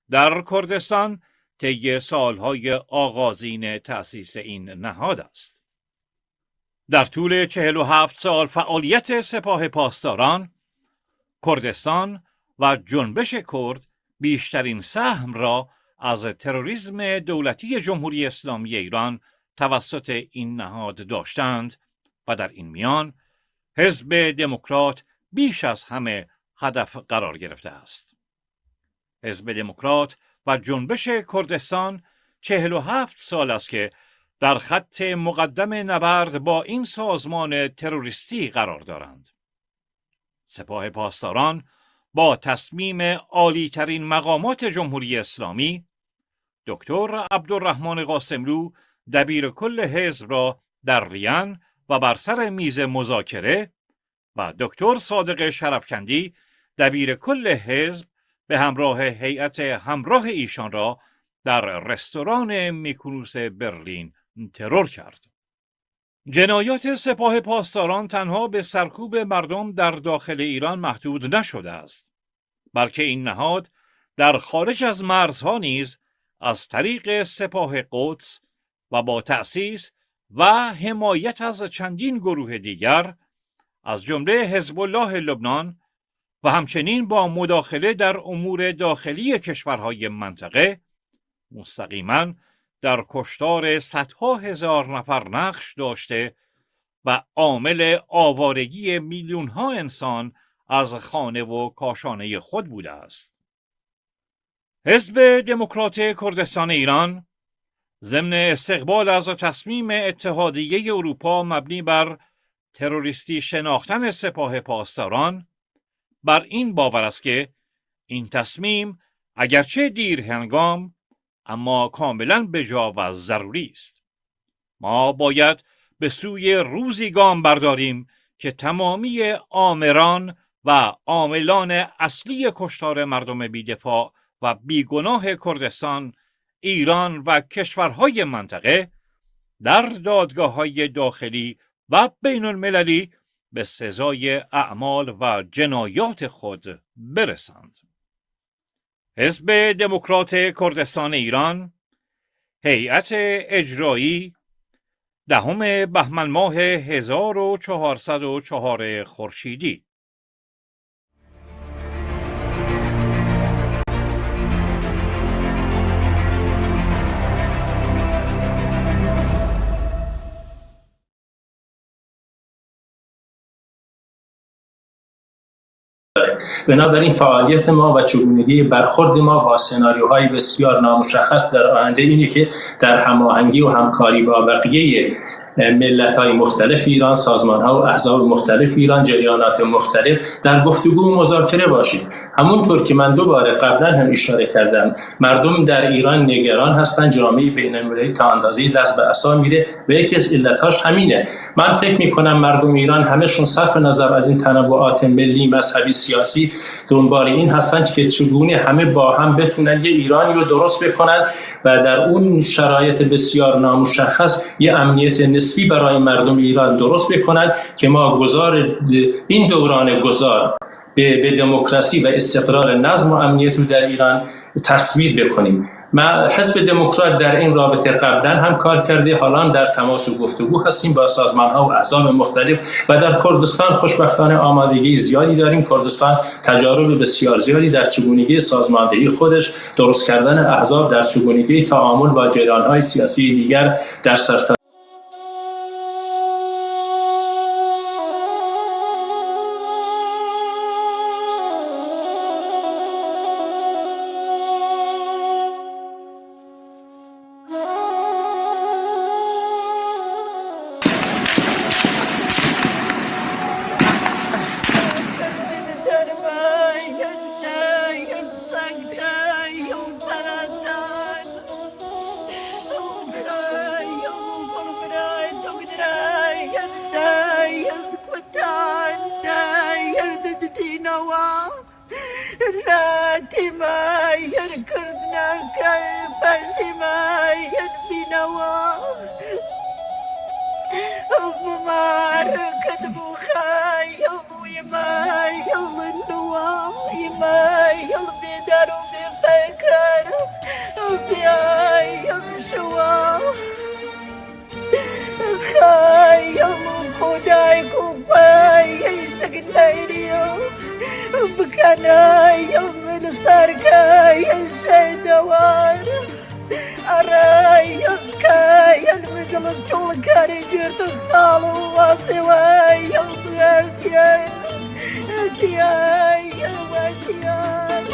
در کردستان طی سالهای آغازین تأسیس این نهاد است. در طول چهل و هفت سال فعالیت سپاه پاسداران، کردستان و جنبش کرد بیشترین سهم را از تروریسم دولتی جمهوری اسلامی ایران توسط این نهاد داشتند و در این میان حزب دموکرات بیش از همه هدف قرار گرفته است. حزب دموکرات و جنبش کردستان چهل و هفت سال است که در خط مقدم نبرد با این سازمان تروریستی قرار دارند. سپاه پاسداران با تصمیم عالی‌ترین مقامات جمهوری اسلامی، دکتر عبدالرحمن قاسملو، دبیر کل حزب را در وین و بر سر میز مذاکره و دکتر صادق شرفکندی، دبیر کل حزب، به همراه هیئت همراه ایشان را در رستوران میکونوس برلین ترور کرد. جنایات سپاه پاسداران تنها به سرکوب مردم در داخل ایران محدود نشده است، بلکه این نهاد در خارج از مرزها نیز از طریق سپاه قدس و با تأسیس و حمایت از چندین گروه دیگر، از جمله حزب‌الله لبنان، و همچنین با مداخله در امور داخلی کشورهای منطقه، مستقیما در کشتار صدها هزار نفر نقش داشته و عامل آوارگی میلیون‌ها انسان از خانه و کاشانهٔ خود بوده است. حزب دموکرات کردستان ایران ضمن استقبال از تصمیم اتحادیهٔ اروپا مبنی بر تروریستی شناختن سپاه پاسداران، بر این باور است که این تصمیم اگرچه دیر هنگام، اما کاملا به جا و ضروری است. ما باید به سوی روزی گام برداریم که تمامی آمران و عاملان اصلی کشتار مردم بی‌دفاع و بیگناه کردستان، ایران و کشورهای منطقه در دادگاه‌های داخلی و بین‌المللی به سزای اعمال و جنایات خود برسند. حزب دموکرات کردستان ایران، هیئت اجرایی، دهم بهمن ماه هزار و چهارصد و چهار خورشیدی. بنابراین فعالیت ما و چگونگی برخورد ما با سناریوهای بسیار نامشخص در آینده اینه که در هماهنگی و همکاری با بقیهٔ ملت‌های مختلف ایران، سازمان‌ها و احزاب مختلف ایران، جریانات مختلف در گفتگو و مذاکره باشیم. همونطور که من دوباره قبلاً هم اشاره کردم، مردم در ایران نگران هستن، جامعهٔ بین‌المللی تا اندازه‌ای دست به عصا میره و یکی از علتاش همینه. من فکر می‌کنم مردم ایران همه‌شون صرف نظر از این تنوعات ملی، مذهبی، سیاسی دنبال این هستن که چگونه همه با هم بتونن یه ایرانی رو درست بکنن و در اون شرایط بسیار نامشخص یه امنیت نسبی برای مردم ایران درست بکنن که ما گذار این دوران گذار به، به دموکراسی و استقرار، نظم و امنیت رو در ایران تصویر بکنیم. ما حزب دموکرات در این رابطه قبلاً هم کار کرده، حالاً در تماس و گفتگو هستیم با سازمان‌ها و احزاب مختلف و در کردستان خوشبختانه آمادگی زیادی داریم. کردستان تجارب بسیار زیادی در چگونگی سازماندهی خودش، درست کردن احزاب، در چگونگی تعامل با جریان‌های سیاسی دیگر در سرتاسر Latî me yer kirdine ker, peşî me yer bînewa. Bi me reket bû xeyal, wî me yel niwa, wî me yel bêder û bêpeker, biyayem şiwa. Xeyal ku dayik û payê şik neyriyo, bikeneyem li ser keyê şeydewar. Ereyem keyên mijlis çolkerê girtin xal û wazê weyem suerdiye. Etiyeyem etiyeyem.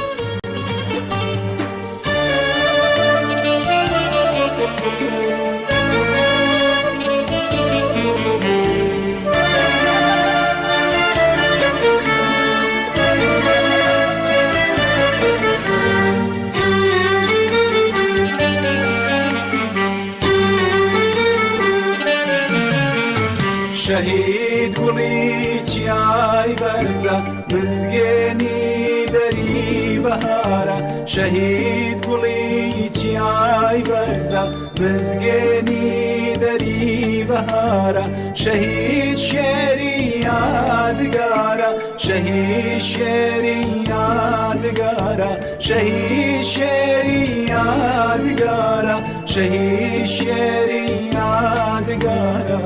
Şehîd Gulî çiyay berza, Mizgênî derî behara, şehîd Gulî çiyay berza, Mizgênî derî behara, şehîd şêrî yadgara, şehîd şêrî yadgara, şehîd şêrî yadgara. Şehîd şêrî yadgara.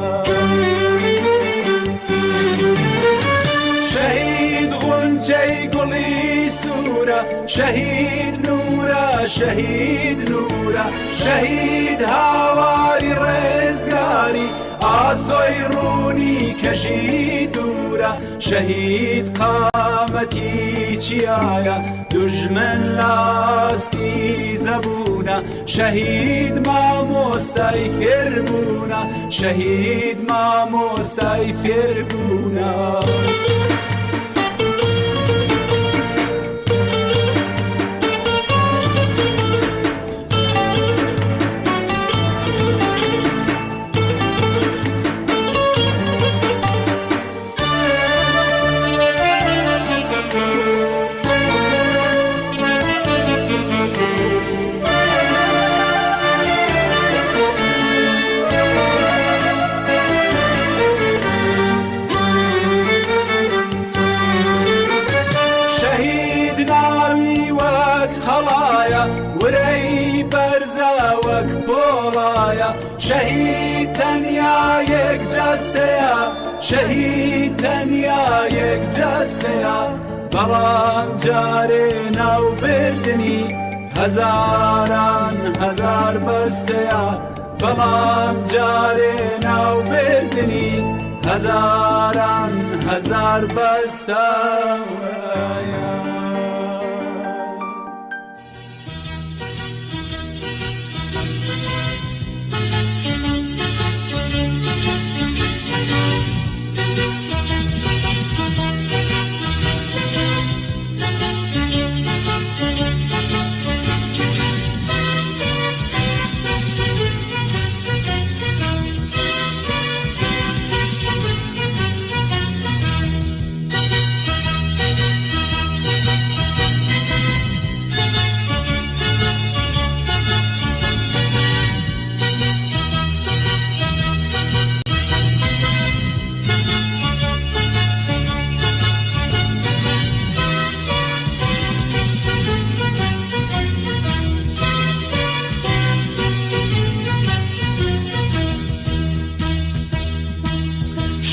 Şehîd Xunçey Gulî Sûra, şehîd Nûra, şehîd Nûra, şehîd Hawarî Rêzgarî, Asoy Rûnî Kejî Dûra. Şehîd qametî çiyaya, dujmin lastî zebûna. Şehîd mamostay fêrbûna, şehîd mamostay fêrbûna. Şehîd navî wek xelaya, wireyî berze wek polaya. Şehîd tenya yek ceste ya, şehîd tenya yek ceste ya. Belam carê navberdinî hezaran hezar beste ya. Belam carê navberdinî hezaran hezar beste ya.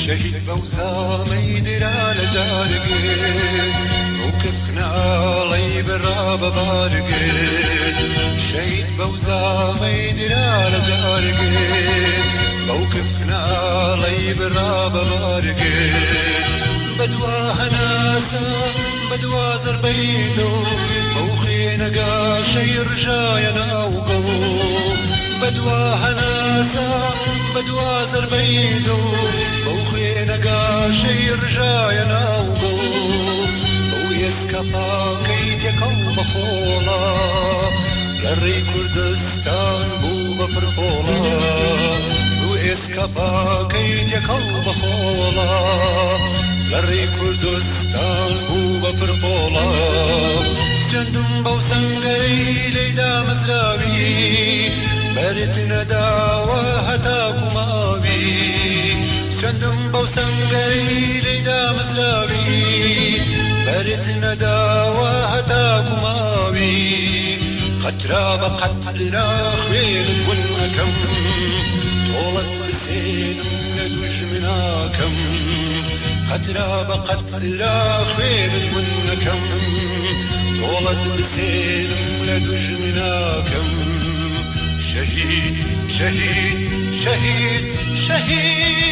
شەهید بەو زامەی درا لە جارگێ، ئەو کفناڵەی بڕا بە بارگێ. شەهید بەو زامەی درا لە جارگێ، ئەو کفناڵەی بڕا بە بارگێ. بە دوا هەناسە، بە دوا زەربەی دڵ، بەو خوێنە گاشەی ڕژایە ناو گڵ. بە دوا هەناسە، بە دوا زەربەی دڵ، بەو خوێنە گاشەی ڕژایە ناو گڵ. ئەو ئێسکە پاکەی تێکەڵ بە خۆڵە، لە ڕێی کوردستان بوو بە پرپۆڵە. ئەو ئێسکە پاکەی تێکەڵ بە خۆڵە، لە ڕێی کوردستان بوو بە پرپۆڵە. سوێندم بەو سەنگەرەی لێی دامەزراوی، بەرت نەداوە هەتاکو ماوی. سوێندم بەو سەنگەرەی لێی دامەزراوی، بەرت نەداوە هەتاکو ماوی. قەترا بە قەترا خوێنت ون ئەکەم، تۆڵەت بسێنم لە دوژمناکەم. قەترا بە قەترا خوێنت ون ئەکەم، تۆڵەت بسێنم لە دوژمناکەم. شەهید، شەهید، شەهید، شەهید.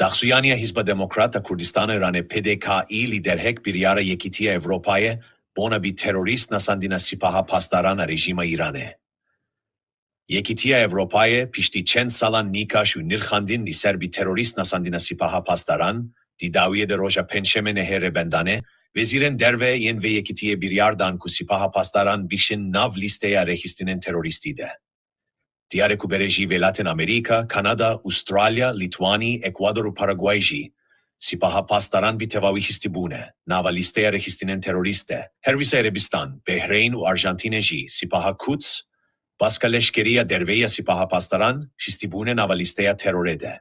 Daxuyaniya Hizba Demokrat a Kurdistana Îranê, P D K î, li derheq biryara Yekîtiya Ewropayê bona bi terorîst nasandina Sipaha Pasdaran a rejîma Îranê. Yekîtiya Ewropayê piştî çend salan nîqaş û nirxandin li ser bi terorîst nasandina Sipaha Pasdaran, di dawiyê de roja Pêncşemê nehê rêbendanê wezîrên derve yên vê yekîtiyê biryar dan ku Sipaha Pasdaran bişin nav lîsteya rêxistinên terorîstî de. Diyar e ku berê jî welatên Amerîka, Kanada, Ustralya, Lîtwanî, Ekwador û Paraguay jî Sipaha Pasdaran bi tevawî histibûne nava lîsteya rêxistinên terorîst de. Her wisa Erebistan, Behreyn û Arjantîne jî Sipaha Quds, baska leşkerî ya derve ya Sipaha Pasdaran, histibûne nava lîsteya terorê de.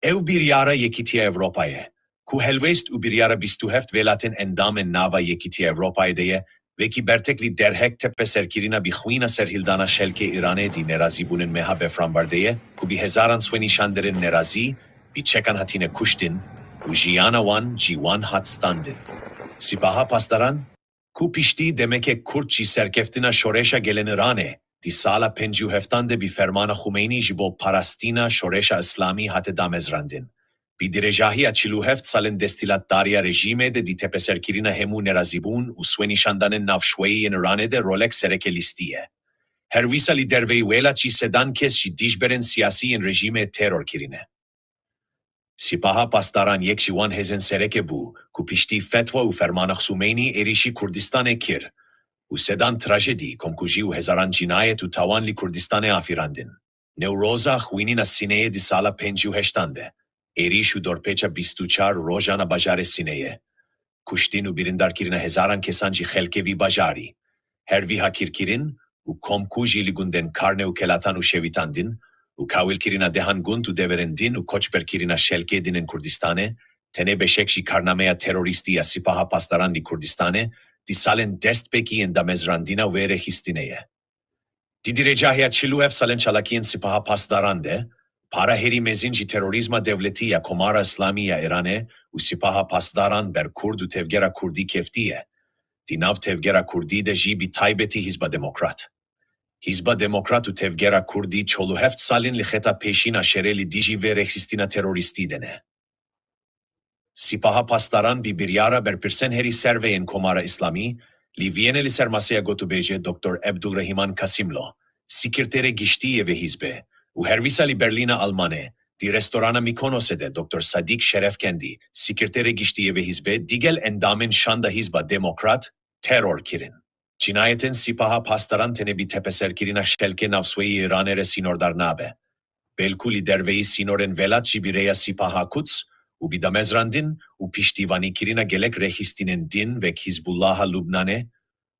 Ev biryara Yekîtiya Ewropayê, ku helwest û biryara bîst û heft welatên endamên nava Yekîtiya Ewropayê de ye, wekî bertek li derheq tepeserkirina bi xwîna serhildana xelkê Îranê di nerazîbûnên meha Befranbar de ye, ku bi hezaran swênîşanderên nerazî bi çekan hatine kuştin û jiyana wan ji wan hat standin. Sipaha Pasdaran, ku piştî demeke kurt ji serkeftina şoreşa gelên Îranê di sala pêncî û heftan de bi fermana Xumeynî ji bo parastina şoreşa Îslamî hate damezrandin, bi dirêjahiya çil û heft salên desthilatdariya rejîmê de di tepeserkirina hemû nerazîbûn û swênîşandanên navşweyî yên Îranê de rolek sereke lîstî ye. Her wisa li derveyî welat jî sedan kes ji dijberên siyasî yên rejîmê teror kirine. Sipaha Pasdaran yek ji wan hêzên sereke bû ku piştî fetwa û fermana Xumeynî êrîşî Kurdistanê kir û sedan trajedî, komkujî û hezaran cinayet û tawan li Kurdistanê afirandin. Newroza xwînîna Sineyê di sala pêncî û heştan de, êrîş û dorpêça bîst û çar rojan a bajarê Sineyê, kuştin û birindarkirina hezaran kesan ji xelkê vî bajarî, her vî hakirkirin û komkujî li gundên Karne û Kelatan û şewitandin û kawilkirina dehan gund û deverên din û koçberkirina xelkê din ên Kurdistanê, tenê beşek ji karnameya terorîstî ya Sipaha Pasdaran li Kurdistanê di salên destpêkî yên damezrandina wê rêxistinê ye. Di dirêjahiya çil û heft salên çalakiyên Sipaha Pasdaran de, para herî mezin ji terorîzma dewletî ya Komara Îslamî ya Îranê û Sipaha Pasdaran ber Kurd û tevgera Kurdî keftiye. Di nav tevgera Kurdî de jî bi taybetî Hizba Demokrat. Hizba Demokrat û tevgera Kurdî çol û heft salên li xeta pêşîn a şerê li dijî vê rêxistina terorîstî de ne. Sipaha Pasdaran bi biryara berpirsên herî serve yên Komara Îslamî li Vîyenê li ser maseya gotûbêjê Doktor Ebdulrehîman Kasimlo, Sekreterê Giştî yê vê hizbê û her wisa li Berlîna Almanê, di restorana Mîkonosê de Doktor Sadîk Şerefkendî, Sekreterê Giştî yê vê hizbê, digel endamên şanda Hizba Demokrat, teror kirin. Cinayetên Sipaha Pasdaran tenê bi tepeserkirina xelkê navsweyî Îranê re sînordar nabe. Belkû li derveyî sînorên welat jî bi rêya Sipaha Quds û bi damezrandin û piştîvanîkirina gelek rêxistinên din wek Hizbullaha Lubnanê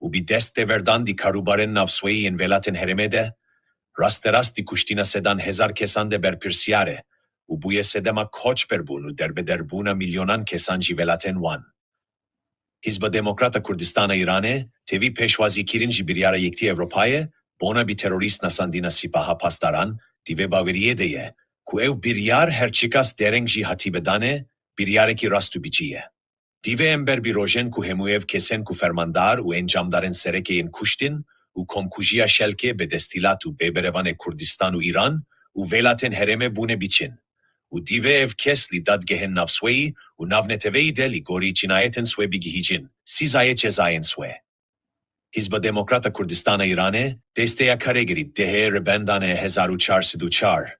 û bi dest têverdan di karûbarên navsweyî yên welatên herêmê de, rasterast di kuştina sedan hezar kesan de berpirsiyar e û bûye sedema koçberbûn û derbederbûna milyonan kesan ji welatên wan. Hizba Demokrat a Kurdistana Îranê, tevî pêşwazîkirin ji biryara Yekîtiya Ewropayê bona bi terorîst nasandina Sipaha Pasdaran, di vê baweriyê de ye ku ew biryar her çiqas dereng jî hatibe danê, biryarekî rast û biçî ye. Divê em ber bi rojên ku hemû ev kesên ku fermandar û encamdarên sereke yên kuştin û komkujiya xelkê bê desthilat û bê berevanê Kurdistan û Îran û welatên herêmê bûne biçin. Û divê ev kes li dadgehên navsweyî û navneteweyî de li gorî cinayetên swê bigihîcin sîzayê cezayên swê. Hizba Demokrat a Kurdistana Îranê, desteya karêgerî dehê Rêbendanê hezar û çar sed û çar.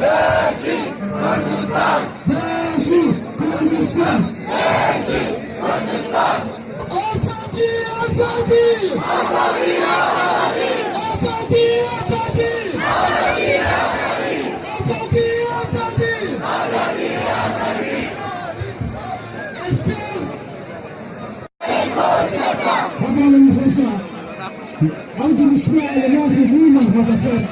Bêjî Kurdistan! Bêjî Kurdistan! Bêjî Kurdistan! Azadî, azadî! Azadî, azadî! Azadî, azadî! Azadî, azadî! Hevalên xweşa, ew dirûşme li navê Mûman Xwedeser.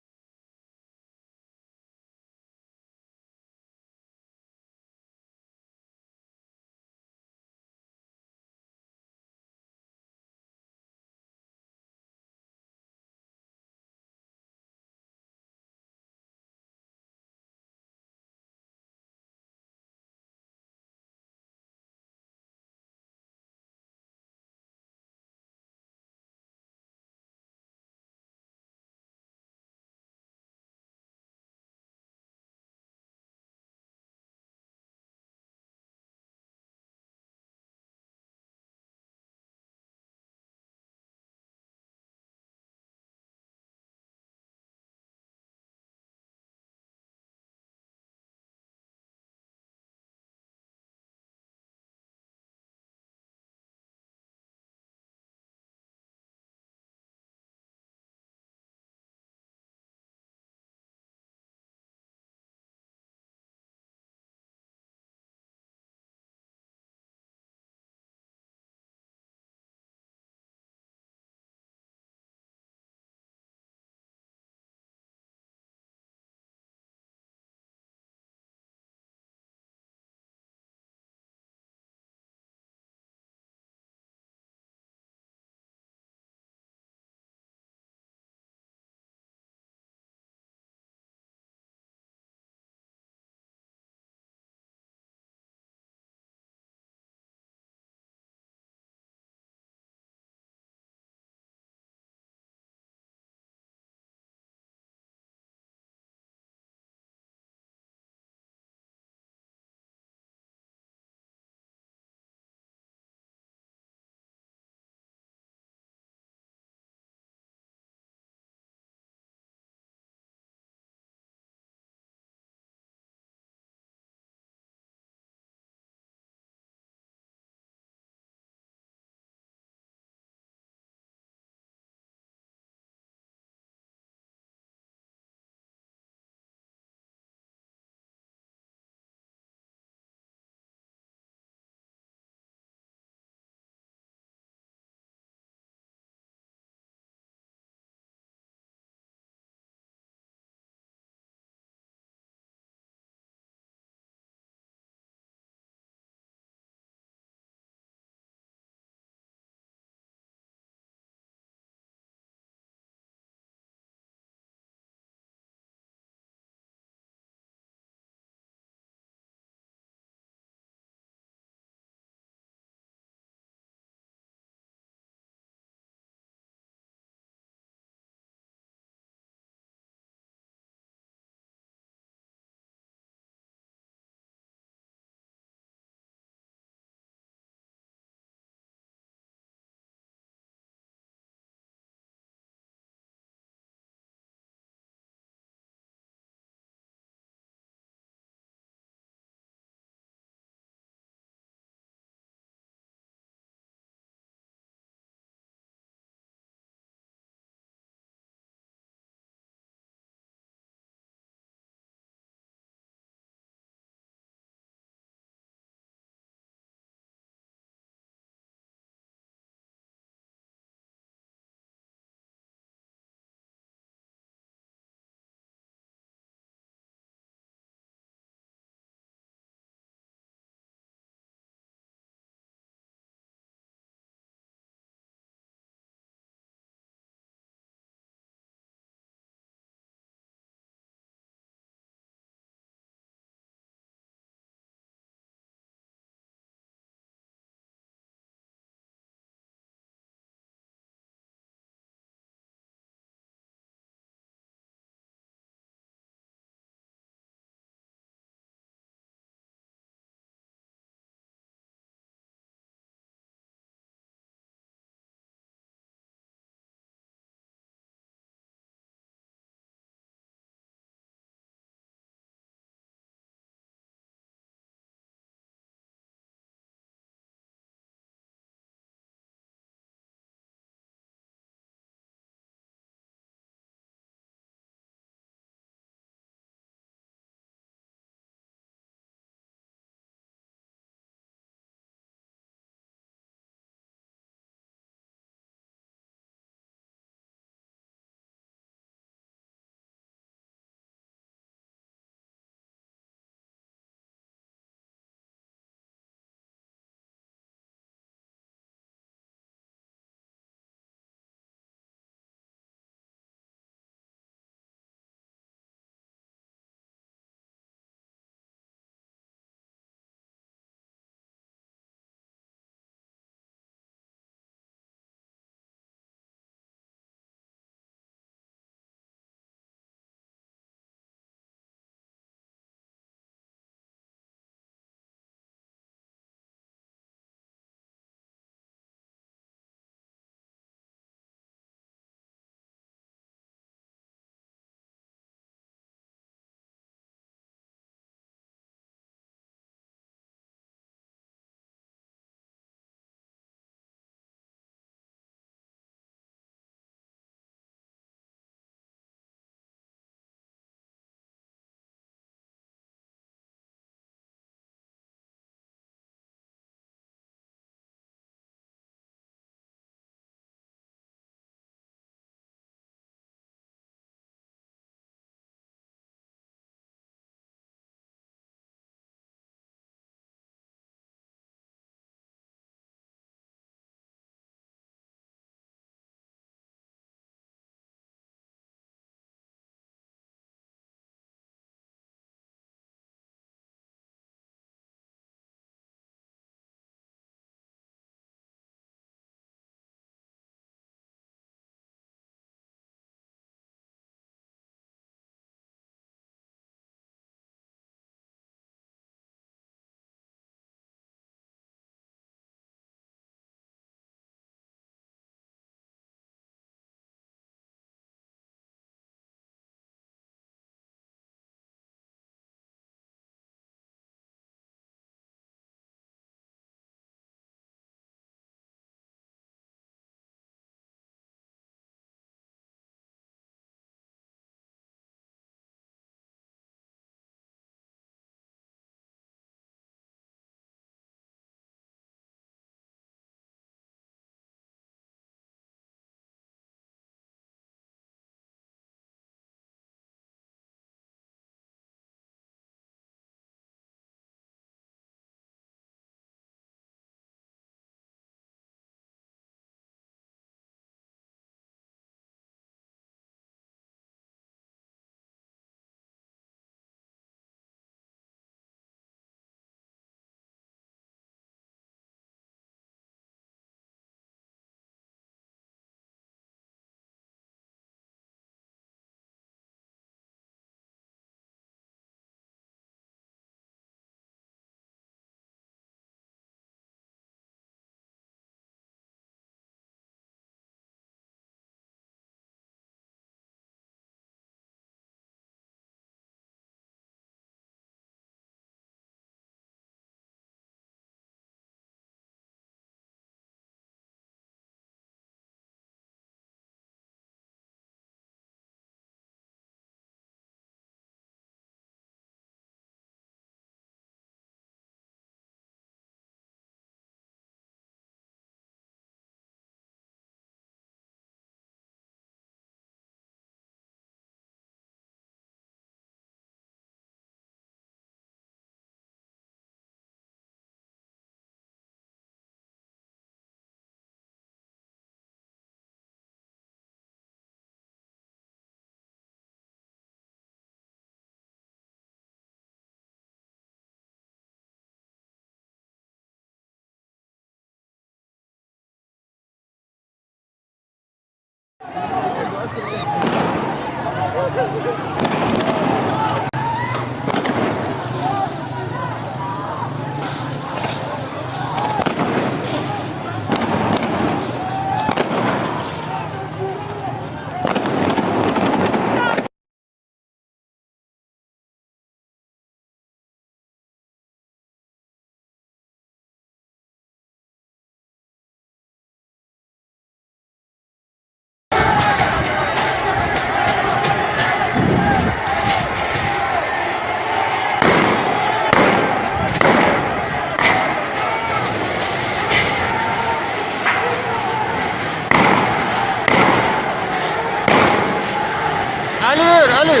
Elî, Elî.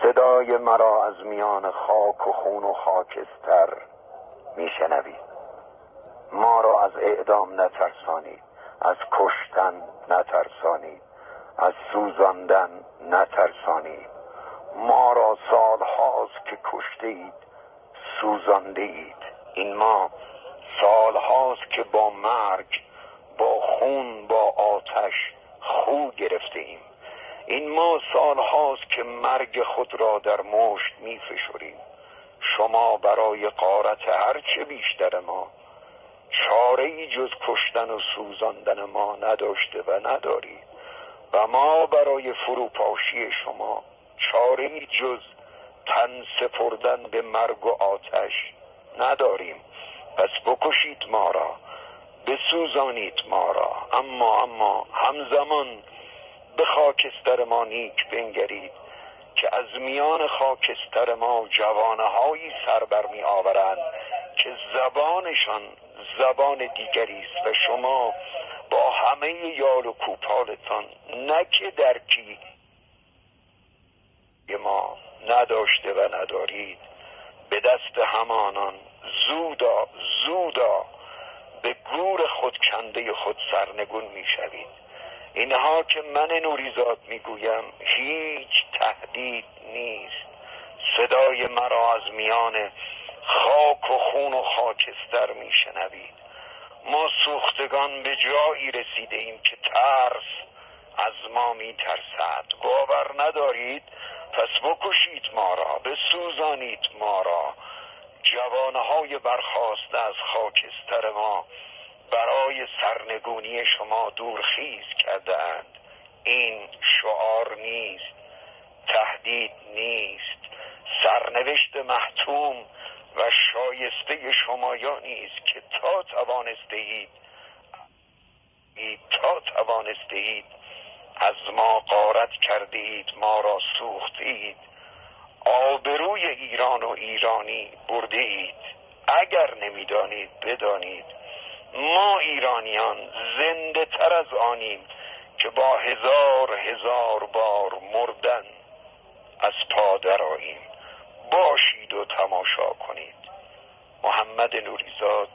صدای مرا از میان خاک و خون و خاکستر می‌شنوید. ما را از اعدام نترسانید، از کشتن نترسانید، از سوزاندن نترسانید. ما را سال‌هاست که کشته‌اید، سوزانده‌اید. این ما سال‌هاست که با مرگ، با خون، با آتش خو گرفته‌ایم. این ما سال‌هاست که مرگ خود را در مشت می‌فشریم. شما برای غارت هرچه بیشتر ما چاره‌ای جز کشتن و سوزاندن ما نداشته و ندارید و ما برای فروپاشی شما چاره‌ای جز تن سپردن به مرگ و آتش نداریم. پس بکشید ما را، بسوزانید ما را، اما، اما همزمان به خاکستر ما نیک بنگرید که از میان خاکستر ما جوانه‌هایی سر برمی‌آورند که زبانشان زبان دیگری است و شما با همهٔ یال و کوپالتان نه که درکی ما نداشته و ندارید، به دست همانان زودا، زودا به گور خود کندهٔ خود سرنگون می‌شوید. اینها که من نوریزاد می‌گویم هیچ تهدید نیست. صدای مرا از میان خاک و خون و خاکستر می‌شنوید. ما سوختگان به جایی رسیده‌ایم که ترس از ما می‌ترسد. باور ندارید؟ پس بکشید ما را، بسوزانید ما را. جوانه‌های برخاسته از خاکستر ما برای سرنگونی شما دورخیز کرده‌اند. این شعار نیست، تهدید نیست. سرنوشت محتوم و شایستهٔ شمایانی است که تا توانسته‌اید، تا توانسته‌اید از ما غارت کرده‌اید، ما را سوخته‌اید، آبروی ایران و ایرانی برده‌اید. اگر نمی‌دانید، بدانید ما ایرانیان زنده‌تر از آنیم که با هزار هزار بار مردن از پا درآییم. باشید و تماشا کنید. محمد نوریزاد.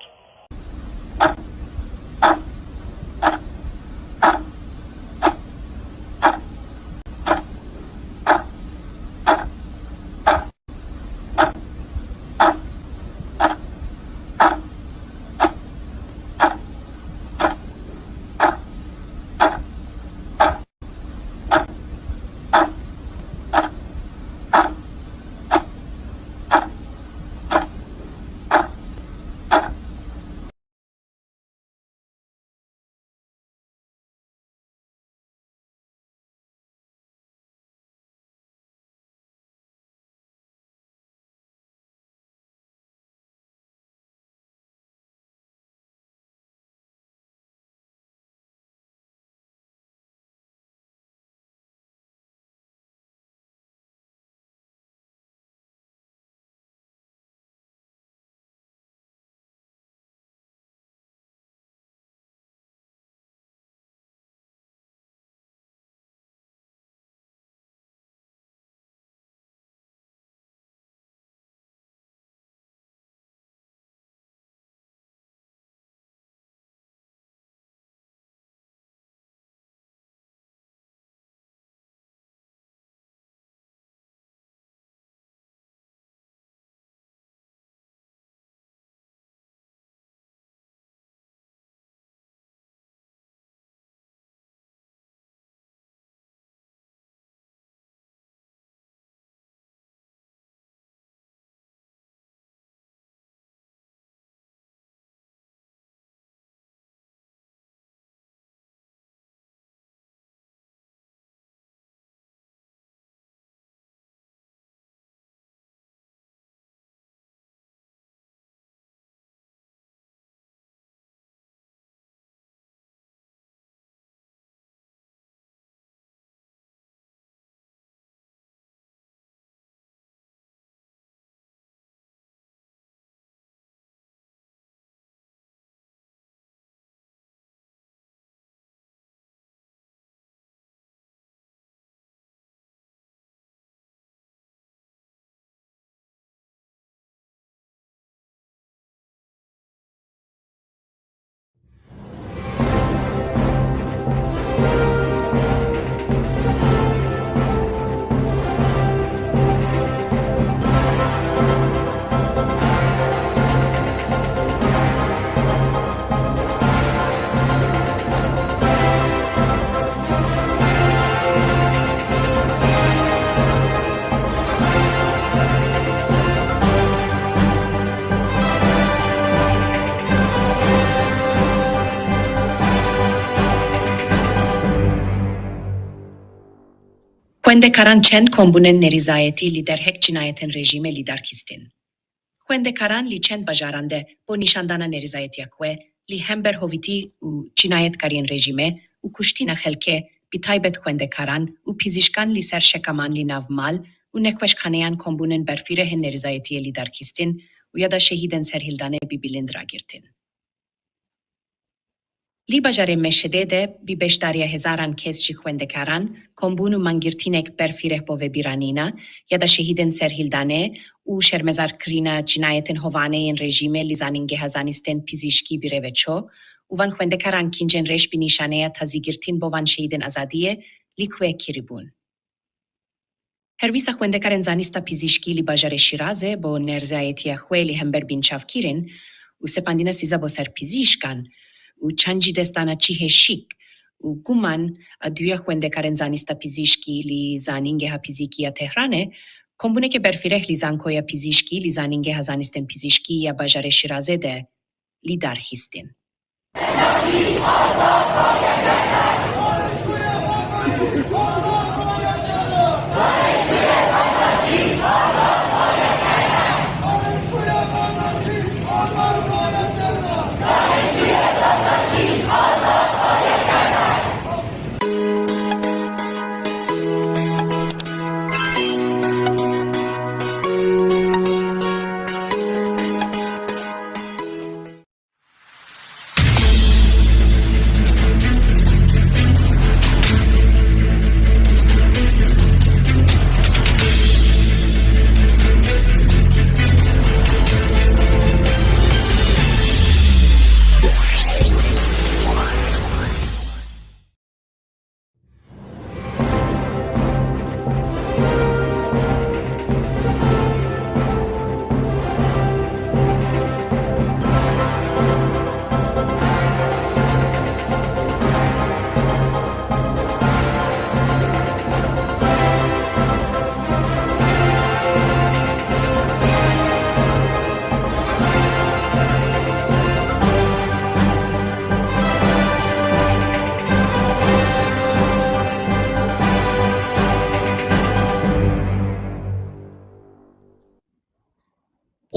Xwendekaran çend kombûnên nerîzayetî li derheq cinayetên rejîmê li dar xistin. Xwendekaran li çend bajaran de bo nîşandana nerîzayetiya xwe li hember hovîtî û cinayetkariyên rejîmê û kuştina xelkê, bi taybet xwendekaran û pizîşkan li ser şekaman li nav mal û nexweşxaneyan kombûnên berfireh ên nerîzayetiyê li dar xistin û ya da şehîdên serhildanê bi bilind ragirtin. Li bajarê Meşedê de bi beşdariya hezaran kes ji xwendekaran, kombûn û mangirtinek berfireh bo vebiranîna ya da şehîdên serhildanê û şermezarkirina cinayetên hovane yên rejîmê li Zanîngeha Zanistên Pizîşkî bi rê ve ço û van xwendekaran kincên reş bi nîşaneya tazîgirtin bo van şehîdên azadiyê li xwe kiribûn. Her wisa xwendekarên zanista pizîşkî li bajarê Şîrazê bo nerîzayetiya xwe li hember binçavkirin û sepandina siza bo ser pizîşkan û çand ji destdana cihê şik û guman a duya xwendekarên zanista pizîşkî li Zanîngeha Pizîkî ya Tehranê, kombûneke berfireh li Zankoya Pizîşkî li Zanîngeha Zanistên Pizîşkî ya bajarê Şîrazê de li dar xistin.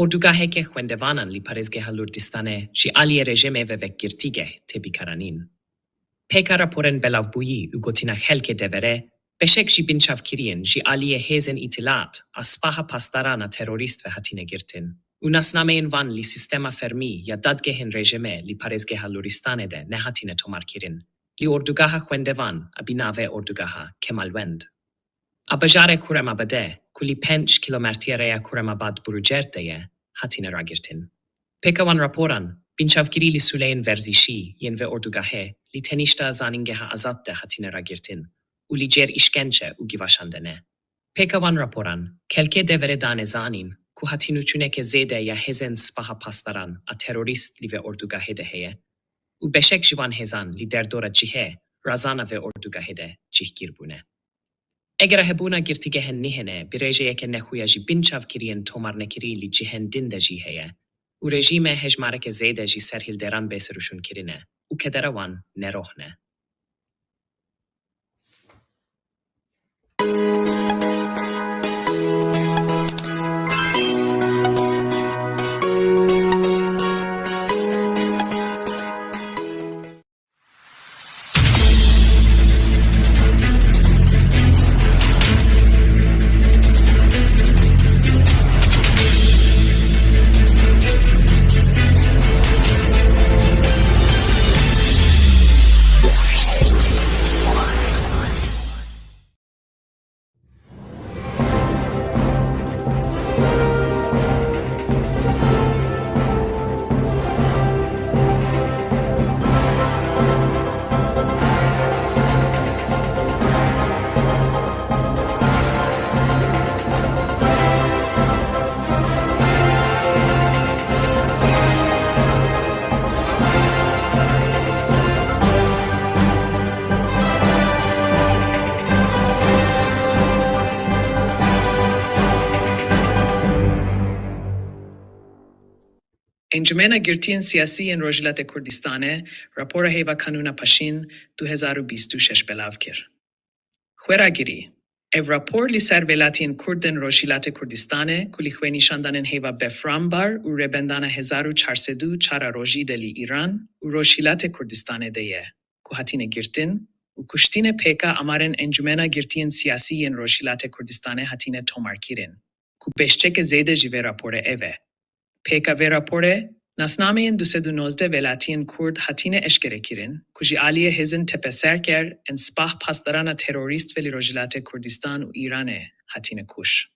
Ordûgaheke xwendevanan li parêzgeha Lurdistanê ji aliyê rejîmê ve wek girtîgeh tê bikaranîn. Pêka raporên belavbûyî û gotina xelkê deverê, beşek ji binçavkiriyên ji aliyê hêzên îtilaat a Spaha Pasdaran a terorîst ve hatine girtin û nasnameyên van li sîstema fermî ya dadgehên rejîmê li parêzgeha Luristanê de nehatine tomarkirin, li ordûgaha xwendevan a bi navê Ordûgaha Kemalwend. A bajarê Kuremabadê, ku li pênc kilometrî rêya Kuremabad Burûcerd de ye, hatine ragirtin. Pêka wan raporan, binçavkirî li sûleyên werzîşî yên vê ordûgahê li tenişta Zanîngeha Azad de hatine ragirtin û li cêr îşkence û givaşandene. Pêka wan raporan, xelkê deverê dane zanîn ku hatînûçûneke zêde ya hêzên Spaha Pasdaran a terorîst li vê ordûgahê de heye û beşek ji van hêzan li derdora cihê razana vê ordûgahê de cihgîr bûne. Eger hebûna girtîgehên nihêne bi rêjeyeke nexuya ji binçavkiriyên tomarnekirî li cihên din de jî heye û rejîme hejmareke zêde ji serhilderan bê serûşûn kirine û kedera wan neroh ne. Encûmena Girtiyên Siyasî yên Rojhilatê Kurdistanê rapora Heyva Kanûna Paşîn du hezar û bîst û şeş belav kir. Xweragirî, Ev rapor li ser welatiyên Kurd ên Rojhilatê Kurdistanê ku li xwe nîşandanên hêva befranbar û rêbendana hezar û çar sed û çar a rojî de li Îran û Rojhilatê Kurdistanê de ye, ku hatine girtin û kuştinê pêka amarên Encûmena Girtiyên Siyasî yên Rojhilatê Kurdistanê hatine tomarkirin, ku beşçeke zêde ji vê raporê ev e. Pêka vê raporê, nasnameyên du sed û nozdeh welatiyên Kurd hatine eşkerekirin, ku ji aliyê hêzên tepeserker ên Sipah Pasdarana terorîst ve li Rojhilatê Kurdistan û Îranê hatine kuşt.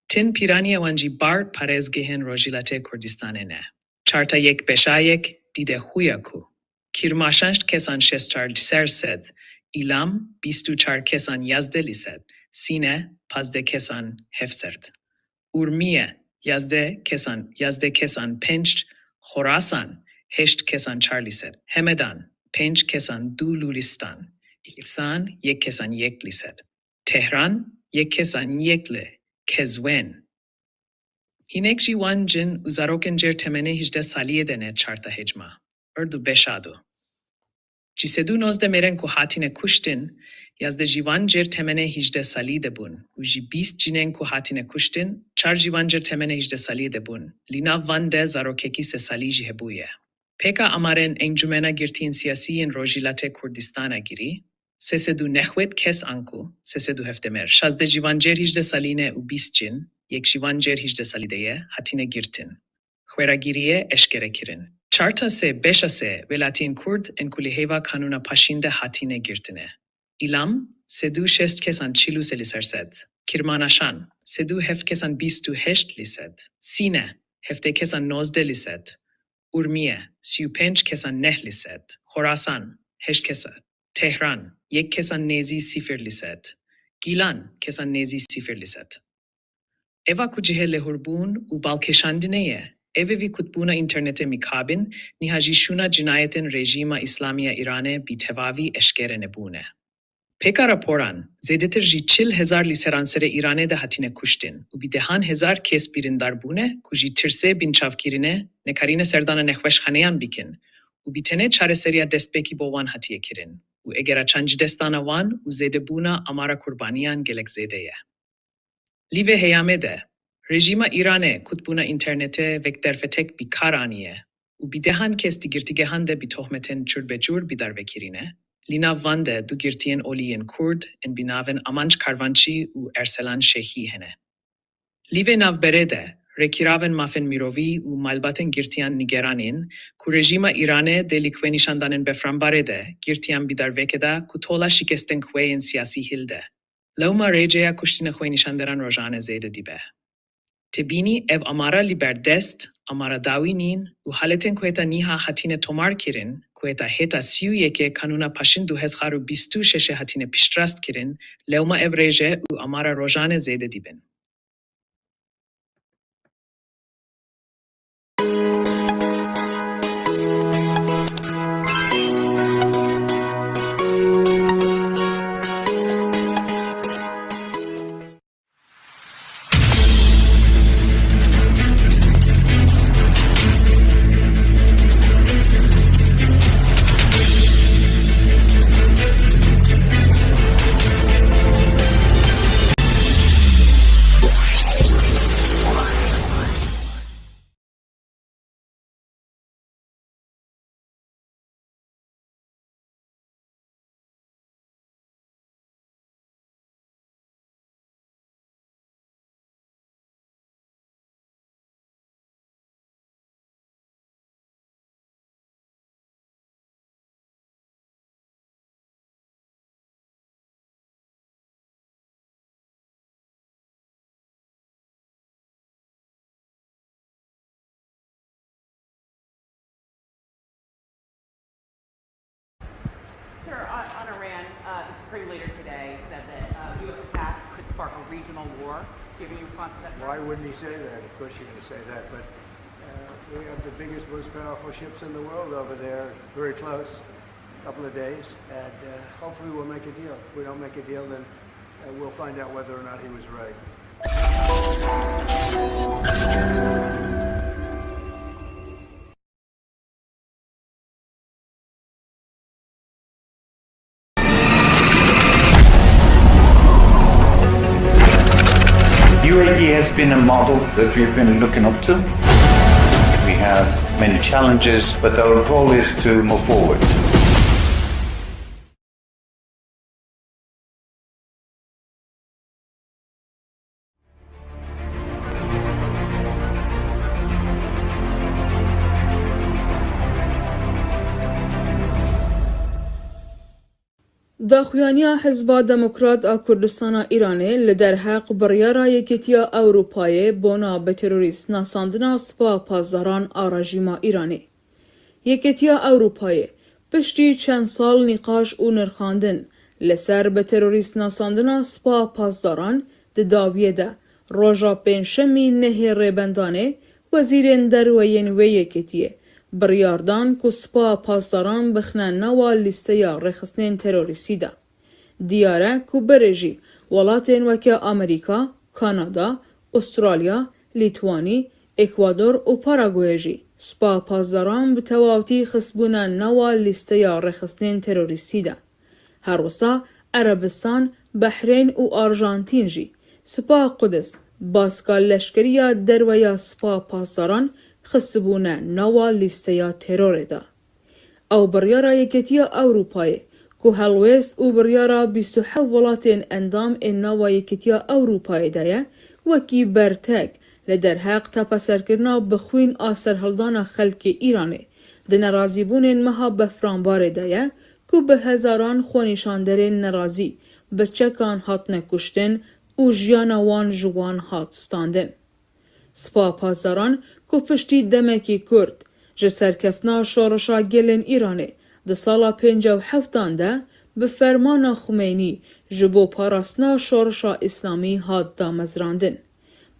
Tin pîraniya wan jî bar parêzgehên Rojhilatê Kurdistanê ne. Çarta yek beşa yek dide xuya ku Kirmaşan kesan şêst çar li ser sed, Îlam bîst û çar kesan yazdeh li sed, Sîne pazdeh kesan heft sed, Urmiye yazdeh kesan, yazdeh kesan pênc, Xorasan heşt kesan çar li sed, Hemedan pênc kesan du, Lûlistan, Îhsan yek kesan yek li sed, Tehran yek kesan yek li, Kezwen. Hinek jî wan cin û zarokên jêr temenê hejdeh saliyê de ne çarta hêcma. Erd û beşa du. Ji sed û nozdeh mêrên ku hatine kuştin, yazdeh ji wan jêr temenê hejdeh salî de bûn û ji bîst cinên ku hatine kuştin, çar ji wan jêr temenê hejdeh salî de bûn. Li nav van de zarokekî sê salî jî hebûye. Pêka amarên Encûmena Girtiyên Siyasî yên Rojhilatê Kurdistana girî, sê sed û nehwed kes anku sê sed û heft mêr, şazdeh ji van jêr hejdeh salî ne û bîst cin, yek ji van jêr hejdeh salî de ye, hatine girtin. Xweragiriyê eşkere kirin. Çarta sê beşa sê welatiyên Kurd ên ku li hêva kanûna paşîn de hatine girtine. Îlam, sed û şêst kesan çil û sê li ser sed. Kirmanaşan, sed û heft kesan bîst û heşt li sed. Sîne, heftê kesan nozdeh li sed. Urmiye, sî û pênc kesan neh li sed. Xorasan, heşt kesan. Tehran, yek kesan nêzî sîfir li sed. Gîlan, kesan nêzî sîfir li sed. Eva ku cihê lehûrbûn û balkêşandinê ye, eve vî kutbûna înternetê mîkabin, niha jî şûna cinayetên rejîma Îslamî ya Îranê bi tevavî eşkere nebûne. Pêka raporan, zêdetir ji çil hezar li seranserê Îranê de hatine kuştin û bi dehan hezar kes birîndar bûne ku ji tirsê binçavkirinê nekarîne serdana nexweşxaneyan bikin û bi tenê çareseriya destpêkî bo wan hatiye kirin û egera çandcîdestdana wan û zêdebûna amara qurbaniyan gelek zêde ye. Li vê heyamê de, rejîma Îranê kutbûna înternetê wek derfetek bi kar aniye û bi dehan kes di girtîgehan de bi tohmetên çûrbeçûr bi darve kirîne, li nav van de du girtiyên olî yên Kurd ên bi navên Amanc Karvançî û Erselan Şêxî hene. Li vê navberê de, rêkiravên mafên mirovî û malbatên girtiyan nigeran in ku rejîma Îranê dê li xwe nîşandanên befranbarê de girtiyan bi darveke da ku tola şikestên xwe yên siyasî hilde. Lewma rêceya kuştina xwenîşanderan rojane zêde dibe. Tê bînî ev amara li ber dest, amara dawî nîn û haletên ku heta nîha hatine tomar kirin, ku heta hêta sî û yekê Kanûna Paşin du hezar û bîst û şeş hatine piştrast kirin, lewma ev rêje û amara rojane zêde dibin. Sir, on, on Iran, uh, the Supreme Leader today said that, uh, U S attack could spark a regional war. Do you have any response to that, sir? Why wouldn't he say that? Of course you're gonna say that, but, uh, we have the biggest, most powerful ships in the world over there, very close. Couple of days, and, uh, hopefully we'll make a deal. If we don't make a deal, then, uh, we'll find out whether or not he was right. It's been a model that we've been looking up to. We have many challenges, but our goal is to move forward. Daxuyaniya Hizba Demokrat a Kurdistana Îranê li derheq biryara Yekîtiya Ewropayê bona bi terorîst nasandina Spa Pasdaran a rejîma Îranê. Yekîtiya Ewropayê piştî çend sal nîqaş û nirxandin li ser bi terorîst nasandina Spa Pasdaran di dawiyê de roja Pêncşemî nehê Rêbendanê wezîrên derve yên wê yekîtiyê biryar dan ku Spa Pasdaran bixine nava lîsteya rêxistinên terorîstî de. Diyar e ku berê jî welatên weke Amerîka, Kanada, Ustralya, Lîtwanî, Ekwador û Paraguay jî Spa Pasdaran bi tewawtî xistbûne nava lîsteya rêxistinên terorîstî de. Her wisa Erebistan, Behreyn û Arjantîn jî Spa Qudis baska leşkeriya derve ya Spa Pasdaran xistibûne nava lîsteya terorê de. Ew biryara Yekîtiya Ewropayê ku helwêst û biryara bîst û heft welatên endam ên nava Yekîtiya Ewropayê de ye, wekî bertek li derheq tepeserkirina bi xwîn a serhildana xelkê Îranê di nerazîbûnên meha Befranbarê de ye ku bi hezaran xwenîşanderên nerazî bi çekan hatine kuştin û jiyana wan ji wan hat standin. Spa Pasdaran ku piştî demekî kurt ji serkeftina şoreşa gelên Îranê di sala pêncî û heftan de bi fermana Xumeynî ji bo parastina şoreşa Îslamî hat damezrandin.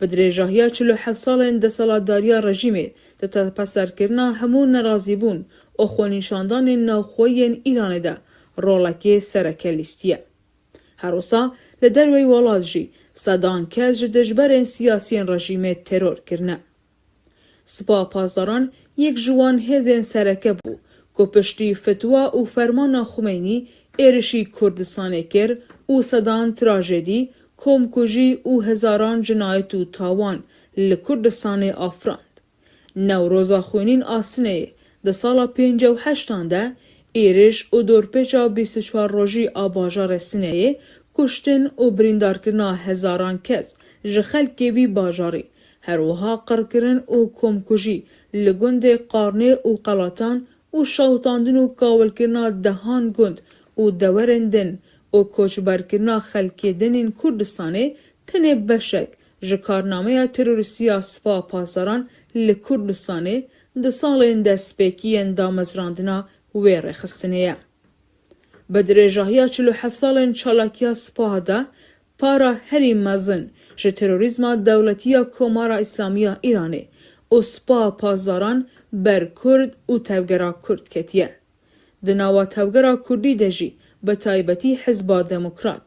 Bi dirêjahiya çil û heft salên desthilatdariya rejîmê di tepeserkirina hemû nerazîbûn û xwenîşandanên navxweyî yên Îranê de rolekê sereke lîstiye. Her wisa li derveyî welat jî sedan kes ji dijberên siyasiyên rejîmê teror kirine. Spa Pasdaran yek ji wan hêzên sereke bû ku piştî fetwa û fermana Xumeynî êrişî Kurdistanê kir û sedan trajedî, komkujî û hezaran cinayet û tawan li Kurdistanê afirand. Newroza xwînîn a Sineyê di sala pêncî û heştan de êriş û dorpêça bîst û çar rojî a bajarê Sineyê kuştin û birîndarkirina hezaran kes ji xelkê vî bajarî, her wiha qirkirin û komkujî li gundê Qarnê û Qelatan û şewitandin û kawilkirina dehan gund û dewerên din û koçberkirina xelkê din ên Kurdistanê tenê beşek ji karnameya terorîstî ya Spa Pasdaran li Kurdistanê di salên destpêkî yên damezrandina wê rêxistinê ye. Bi dirêjahiya çil û heft salên çalakiya Spa de para herî mezin ji terorîzma dewletî ya Komara Îslamî ya Îranê û Spa Pasdaran ber Kurd û tevgera Kurd ketiye. Di nava tevgera Kurdî de jî bi taybetî Hizba Demokrat.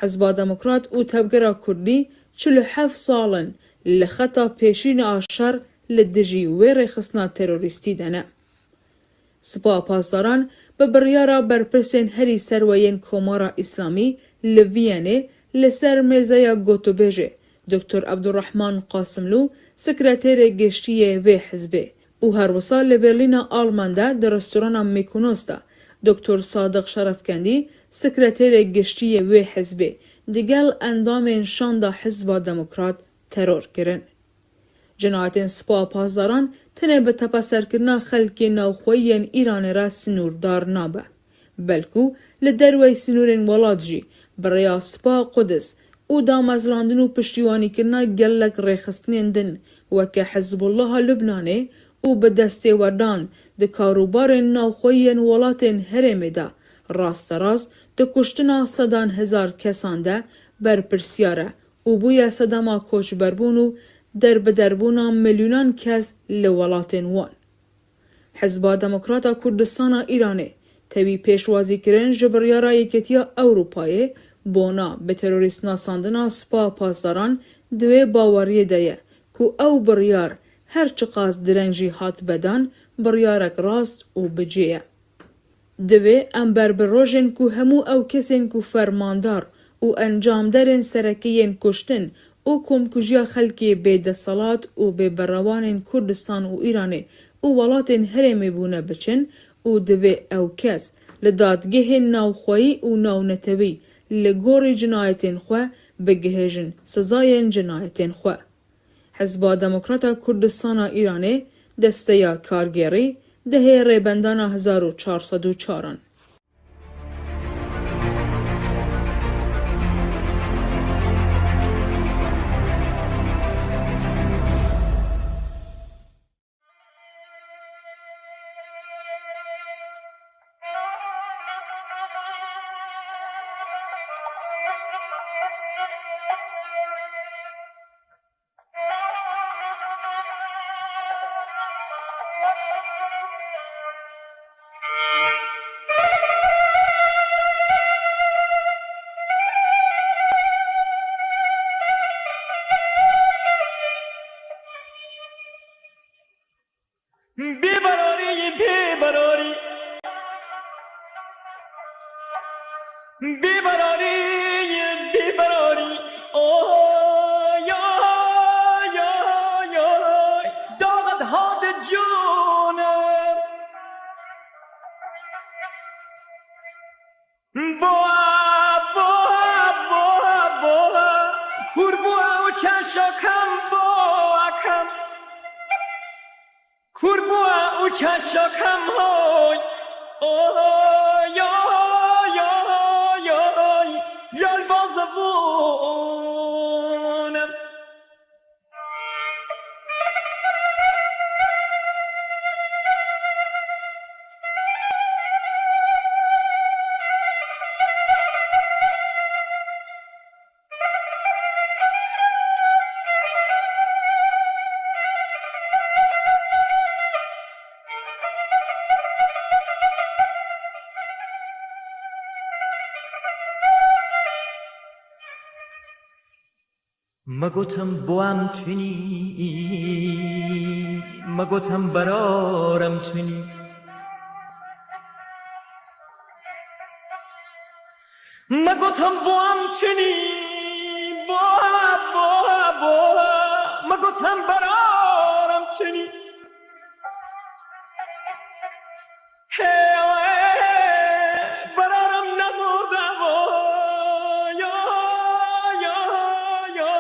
Hizba Demokrat û Tevgera Kurdî çil û heft sal in li xeta pêşînê a şer li dijî wê rêxistina terorîstî de ne. Spa Pasdaran bi biryara berpirsên herî serwe yên Komara Îslamî li Viyenê li ser mêzeya gotûbêjê Doktor Abdurrahman Qasimlû, sekreterê giştî yê vê hizbê, û her wisa li Berlîna Alman de di restorana Mykonos de Doktor Sadiq Şerefkendî, sekreterê giştî yê wê hizbê, digel endamên şanda Hizba Demokrat teror kirin. Cinayetên Spa Pasdaran tenê bi tepeserkirina xelkê navxweyî yên Îranê re sinûrdar nabe. Belkû li derveyî sinûrên welat jî bi rêya Spa Qudis û damezrandin û piştîwanîkirina gelek rêxistinên din weke Hizbullaha Lubnanê û bi destêwerdan di karûbarên navxweyî yên welatên herêmê de rasterast di kuştina sedan hezar kesan de berpirsiyar e û bûye sedema koçberbûn û derbiderbûna milyonan kes li welatên wan. Hizba Demokrat a Kurdistana Îranê tevî pêşwazîkirin ji biryara Yekîtiya Ewropayê bona bi terorîst nasandina Spa Pasdaran di wê baweriyê de ye ku ew biryar her çiqas direng jî hat bedan, biryarek rast û bi cê ye. Divê em ber bi rojên ku hemû ew kesên ku fermandar û encamderên sereke yên kuştin û komkujiya xelkê bê deselat û bê berewanên Kurdistan û Îranê û welatên herêmê bûne biçin û divê ew kes li dadgehên navxweyî û navnetewî li gorî cinayetên xwe bigihêjin sizayên cinayetên xwe. Hizba Demokrata Kurdistana Îranê, Desteya Kargêrî, dehê Rêbendana hezar û çar sed û çar an. Bê berarî, bê berarî. Bê berarî, bê berarî. Oy, oy, oy, oy. Daxet hate cûne. Boa, boa, boa, boa. Kûr bû ew çeşo kem, boa kem. Kûr bû ew çeşo kem, hoy. Oy, oy, oy, oy. Yol bazibûne. Me gotim bo em tunî, me gotim beror em tunî. Me gotim bo em tunî, bo, bo, bo. Me gotim beror em tunî. Hey, berarim nemurda bo, yo, yo, yo.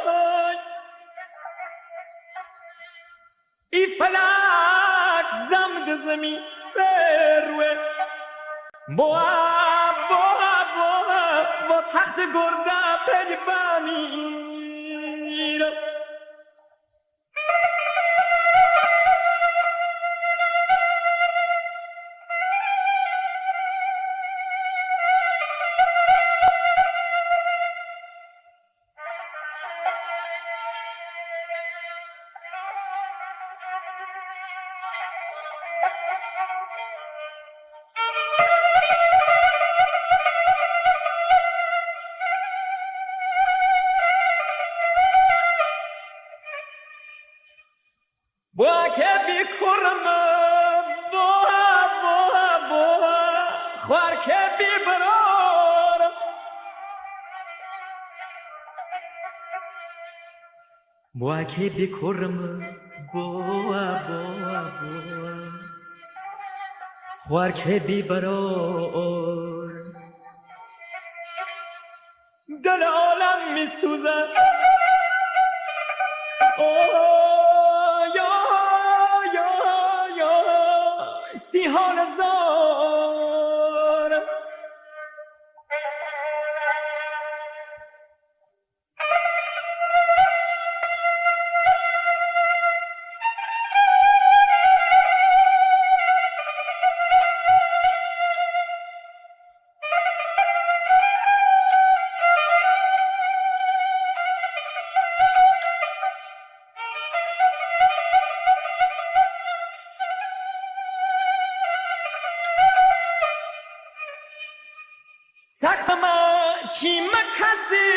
Î felak zem dizimî berwe. Boa, boa, boa, bo text gorda peyvanî. Boa ke bî kurim, boa, boa, boa, xwar ke bî biror. Boa ke bî kurim, boa, boa, boa, xwar ke bî biror. Del alem mi suze. Oy, oy, oy, oy. Sîhane zor. Saklama çî me kesî,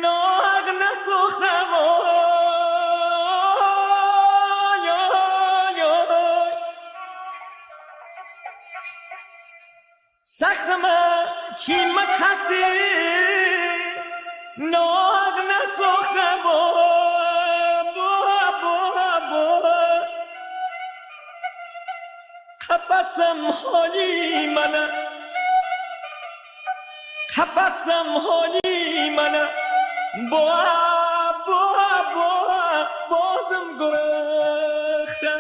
nag nesoxemo. Saklama çî me kesî, nag nesoxemo. Sem halî me ne. Qefesem halî me ne. Boğa, boğa, boğa, boğazım gurexte.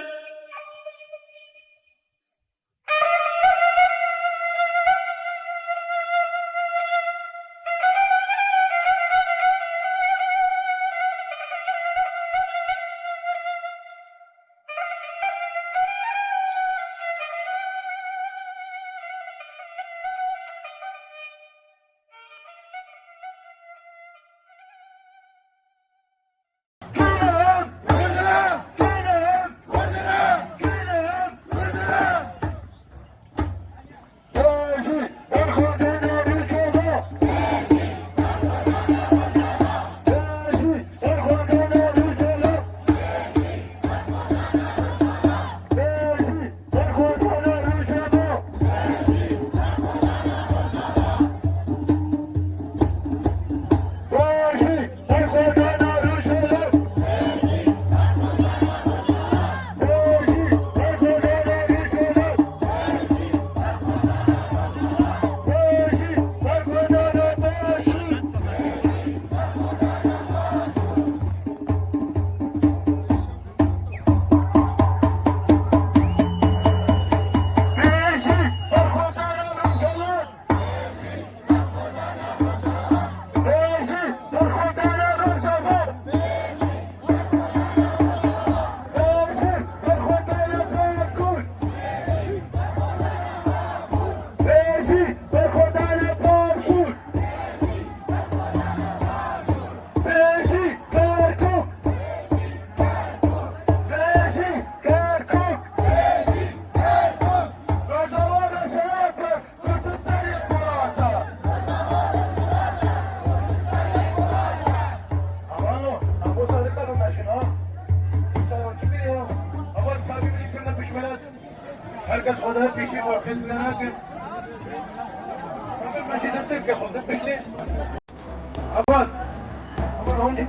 Herkes xwe de piştî xwe xizmete nakin. Herkes meşî destê bike xwe de piştî. Aman. Aman hondî.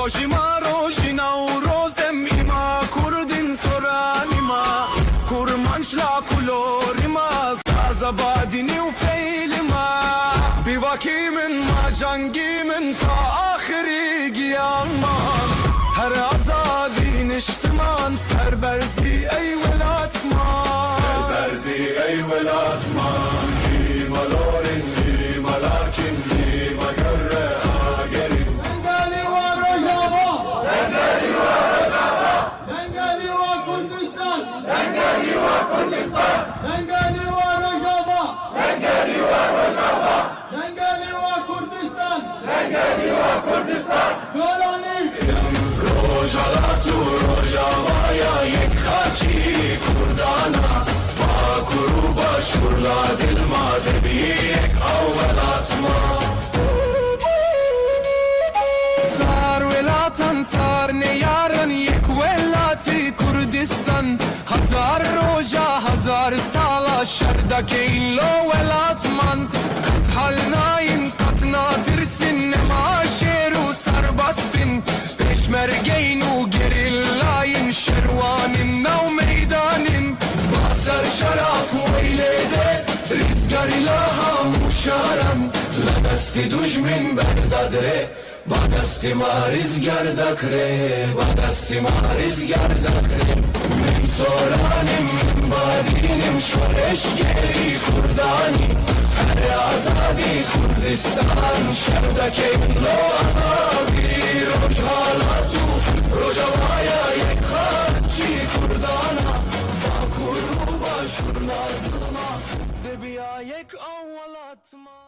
Rojî ma rojî Newroz em îma, Kurdin soranî ma, Kurmanc la kulorî ma, Zaza badînî û feylî ma. Bîvakî min ma, cangî min ta axirî giyan man. Her azadî niştiman, serberzî ey welat man. Serberzî ey welat man. Lî ma lorin, lî ma lakin, lî ma gerre agerin. Engelî wa Rojava! Engelî wa Kurdistan! Engelî wa Kurdistan! Engelî wa Rojava! Engelî wa Rojava! Engelî wa Kurdistan! Engelî wa Kurdistan! Colanî! Rojhilat û Rojava ya yek xaçî Kurdana, Bakur û Başûr la dil ma de bî yek, ew welat ma. Çar welatan, çar neyaran, yek welatî Kurdistan. Hezar roja, hezar sala şer dekeyn lo welat man. Qet hal nayîn, qet natirsin, nema şêr û serbastin. Pêşmergeyn û gerîlayên şerwanên nav meydanên. Ba ser şeraf weylê de, rîzgarî la hemû şaran, la destî dujmin berdadire. Ba destî ma rîzgar dakire, ba destî ma rîzgar dakire. Min soranî, min badînî, şoreşgerî Kurdanî. Her azadî Kurdistan, şer dekeyn lo azadî. Rojhilat û Rojava ya yek xaçî Kurdana, Bakur û Başûr la dil ma de bîya yek, ew welat ma.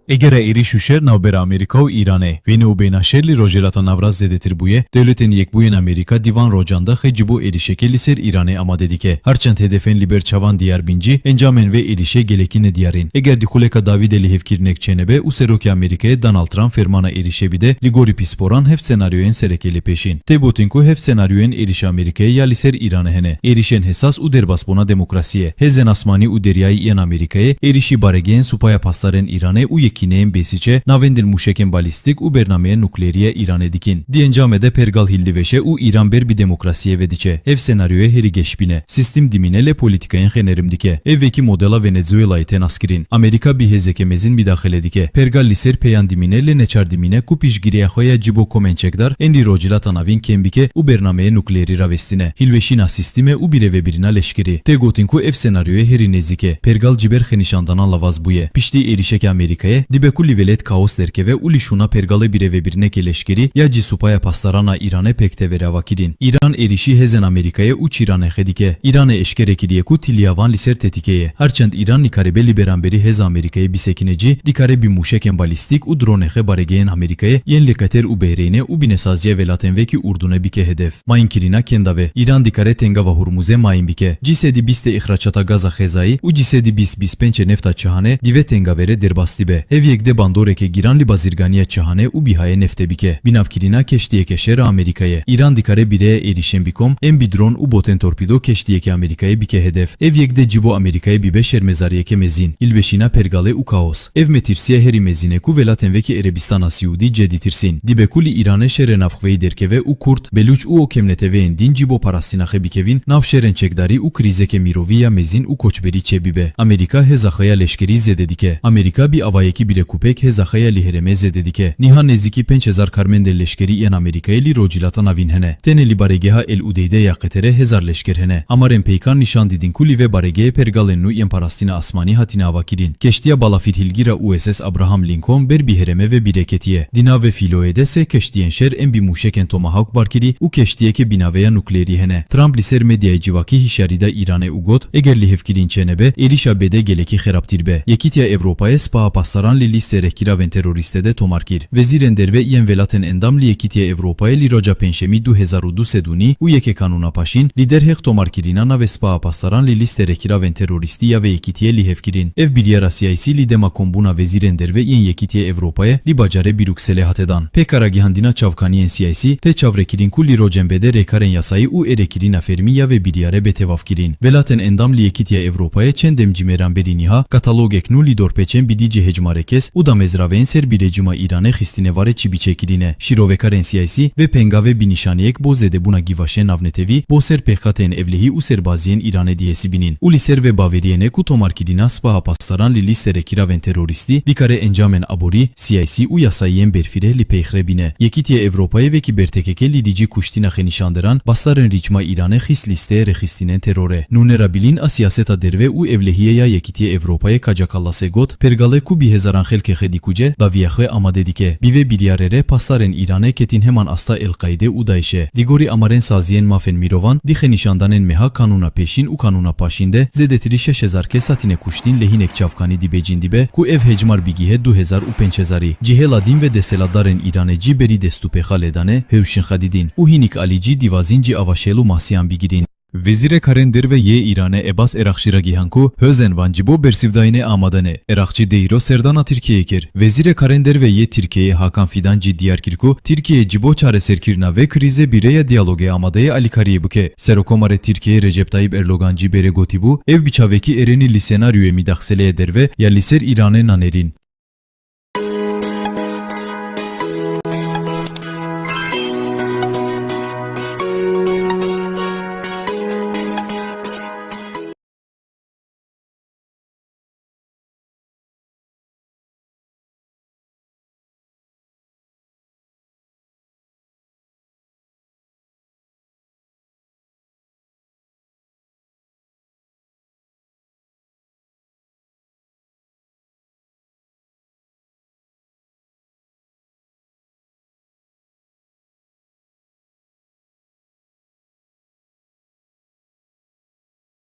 Egera êrîş û şer navbera Amerîka û Îranê. Wêne û bêhna şer li Rojhilata Navrast zêdetir bûye. Dewletên Yekbûyên Amerîka di van rocan de xwe ji bo êrîşekê li ser Îranê amade dike. Her çend hedefên li ber çavan diyar bin cî, encamên vê êrîşê gelekî nediyar in. Eger di xuleka dawî de lihevkirinek çênebe û Serokê Amerîkayê Donald Trump fermana êrîşê bide, li gorî pisporan heft senaryoyên sereke lê pêş in. Tê gotin ku heft senaryoyên êrîşa Amerîkayê ya li ser Îranê hene. Êrîşên hesas û derbasbûna demokrasiyê. Hêzên asmanî û deryayî yên Amerîkayê êrîşî baregehên Supaya Pasdarên Îranê û yekîneyên Bêsîçê navendên mûşekên balîstîk û bernameyên nukleerî ya Îranê dikin. Di encamê de pergal hîldiveşe û Îran ber bi demokrasiyê ve diçe. Ev senaryoyê herî geşbîn e. Sîstem dimîne lê polîtîkayên xwe nerm dike. Ev wekî modela Venezuelayê tê naskirin. Amerîka bi hêzeke mezin midaxile dike. Pergal li ser peyan dimîne lê neçar dimîne ku piştgiriya xwe ya ji bo komên çekdar ên li Rojhilata Navîn kêm bike û bernameyê nukleerî ravestîne. Hîlweşîna sîstemê û birêvebirina leşkerî. Tê gotin ku ev senaryoyê herî nêzîk e. Pergal ji ber xwenîşandanan lawaz bûye. Piştî êrîşeke Amerîkayê dibe ku li welêt kaos derkeve û li şûna pergalê birêvebirinekê leşkerî ya cî Supaya Pasdaran a Îranê pêk teve ravakirin. Îran êrîşî hêzên Amerîkayê û çîranê xwe dike. Îranê eşkere kiriye ku tiliya van li ser tetîkê ye. Her çend Îran nikaribe li beramberî hêza Amerîkayê bisekine cî, dikare bi mûşekên balîstîk û dronê xwe baregehên Amerîkayê yên li Qeter û Behreynê û binesaziya welatên wekî Urdunê bike hedef. Mayînkirina kenda ve, Îran dikare tengava Hurmuzê mayîn bike. Cî sedî bîstê îxracata gaza xezayî û cî sedî bîst bîst pêncê nefta Çihanê di vê tengaverê derbas dibe. Ev yek de bandoreke giran li bazirganiya Çihanê û Bîhayê neftê bike. Binavkirina keştiyeke şer a Amerîkayê. Îran dikare bi rêya êrîşên bi kom, ên bi dron û botên torpîdo keştiyeke Amerîkayê bike hedef. Ev yek de ji bo Amerîkayê bibe şermezariyeke mezin. Hîlveşîna pergalê û kaos. Ev metirsiya herî mezin e ku welatên wekî Erebistana Siûdî cê ditirsîn. Dibe ku li Îranê şerê navxweyî derkeve û Kurd, Belûç û o kemneteweyên din ji bo parastina xwe bikevin nav şerên çekdarî û krîzeke mirovî ya mezin û koçberî çêbibe. Amerîka hêza xwe ya leşkerî zêde dike. Amerîka bi avayekî bîrekûpêk hêza xwe ya li herêmê zêde dike. Niha nêzîkî pênc hezar karmendên leşkerî yên Amerîkayê li Rojhilata Navîn hene. Tenê li baregeha El Udeydê ya Qeterê hezar leşker hene. Amarên peykan nîşan didin ku li vê baregehê pergalên nû yên parastina asmanî hatine avakirin. Keştiya balafîrhilgîr a U S S Abraham Lincoln ber bi herêmê ve bîre ketiye. Di nav vê fîloyê de sê keştiyên şer ên bi mûşekên Tomahawk barkirî û keştiyeke bi naveya nukleerî hene. Trump li ser medyayê civakî hişyarî da Îranê û got, eger lihevkirin çênebe, êrîşa bê D gelekî xerabtir be. Yekîtiya Ewropayê Spaha Pasdaran li lîstê rêkiravên terorîstê de tomar kir. Wezîrên derve yên welatên endam li Yekîtiya Ewropayê li roja Pêncşemî du hezar û du sed û nî û yekê kanûna paşîn, li derheq tomarkirina navê Spaha Pasdaran li lîstê rêkiravên terorîstî ya vê yekîtiyê lihevkirin. Ev biryara siyasî li dema kombûna wezîrên derve yên Yekîtiya Ewropayê li bajarê Brukselê hate dan. Pêka ragihandina çavkaniyên siyasî tê çavrêkirin ku li rojên bê D rêkarên yasayî û êrêkirina fermî ya vê biryarê bê tevafkirin. Welatên endam li Yekîtiya Ewropayê çend demcî mêran berî niha katalogek nû li dorpêçên bi dî cî hejmarê kes û damezraveyên ser bi rejîma Îranê xistine vare çi bi çêkirîne. Şîrovekarên siyasî vê pengavê bi nîşaneyek bo zêdebûna gîvaşên navnetewî bo ser pêxateyên ewlehî û serbaziyên Îranê dihesibînin û li ser vê baweriyê ne ku tomarkirina Spaha Pasdaran li lîstê rêkiravên terorîstî bikare encamên aborî, siyasî û yasayiyên berfireh li pêxre bîne. Yekîtiya Ewropayê vekî bertekeke li dijî kuştina xênîşanderan, bastarên rejîma Îranê xist lîsteyê rêxistinên terorê. Nûnerabîlîn a siyaseta derve û ewlehiyê ya Yekîtiya Ewropayê Kaja Kallasê got, pergalê ku bi hezaran xelkê xwe dikuce, dawiya xwe amade dike. Bi vê biryarê re pastarên Îranê ketin heman asta El-Qaîde û DAIŞê. Di gorî amarên saziyên mafên mirovan, di xênîşandanên meha kanûna pêşîn û kanûna paşîn de zêdetirî şeş hezar kes hatine kuştin lê hinek çavkanî dibêjin dibe ku ev hejmar bigihe du hezar û pênc hezarî. Cihê ladîn ve desthilatdarên Îranê cî berî destûpêxa lêdanê hewşin xwe didin û hinik alî cî dîwazîn cî ava şêl û masiyan bigirin. Wezîrê Karên Derve yê Îranê Ebas Eraqçî ragihan ku hozên van ji bo bersivdayînê amade ne. Eraqçî dê îro serdana Tirkiyeyê kir. Wezîrê Karên Derve yê Tirkiyeyê Hakan Fidan jî diyar kir ku Tirkiye ji bo çareserkirina vê krîzê bi rêya diyalogê amade ye alîkariyê bike. Serokomarê Tirkiyeyê Recep Tayyip Erdogan jî berê gotîbû, ev bi çavekî erênî li senaryoyê midaxseleyê derve ya li ser Îranê nanêrîn.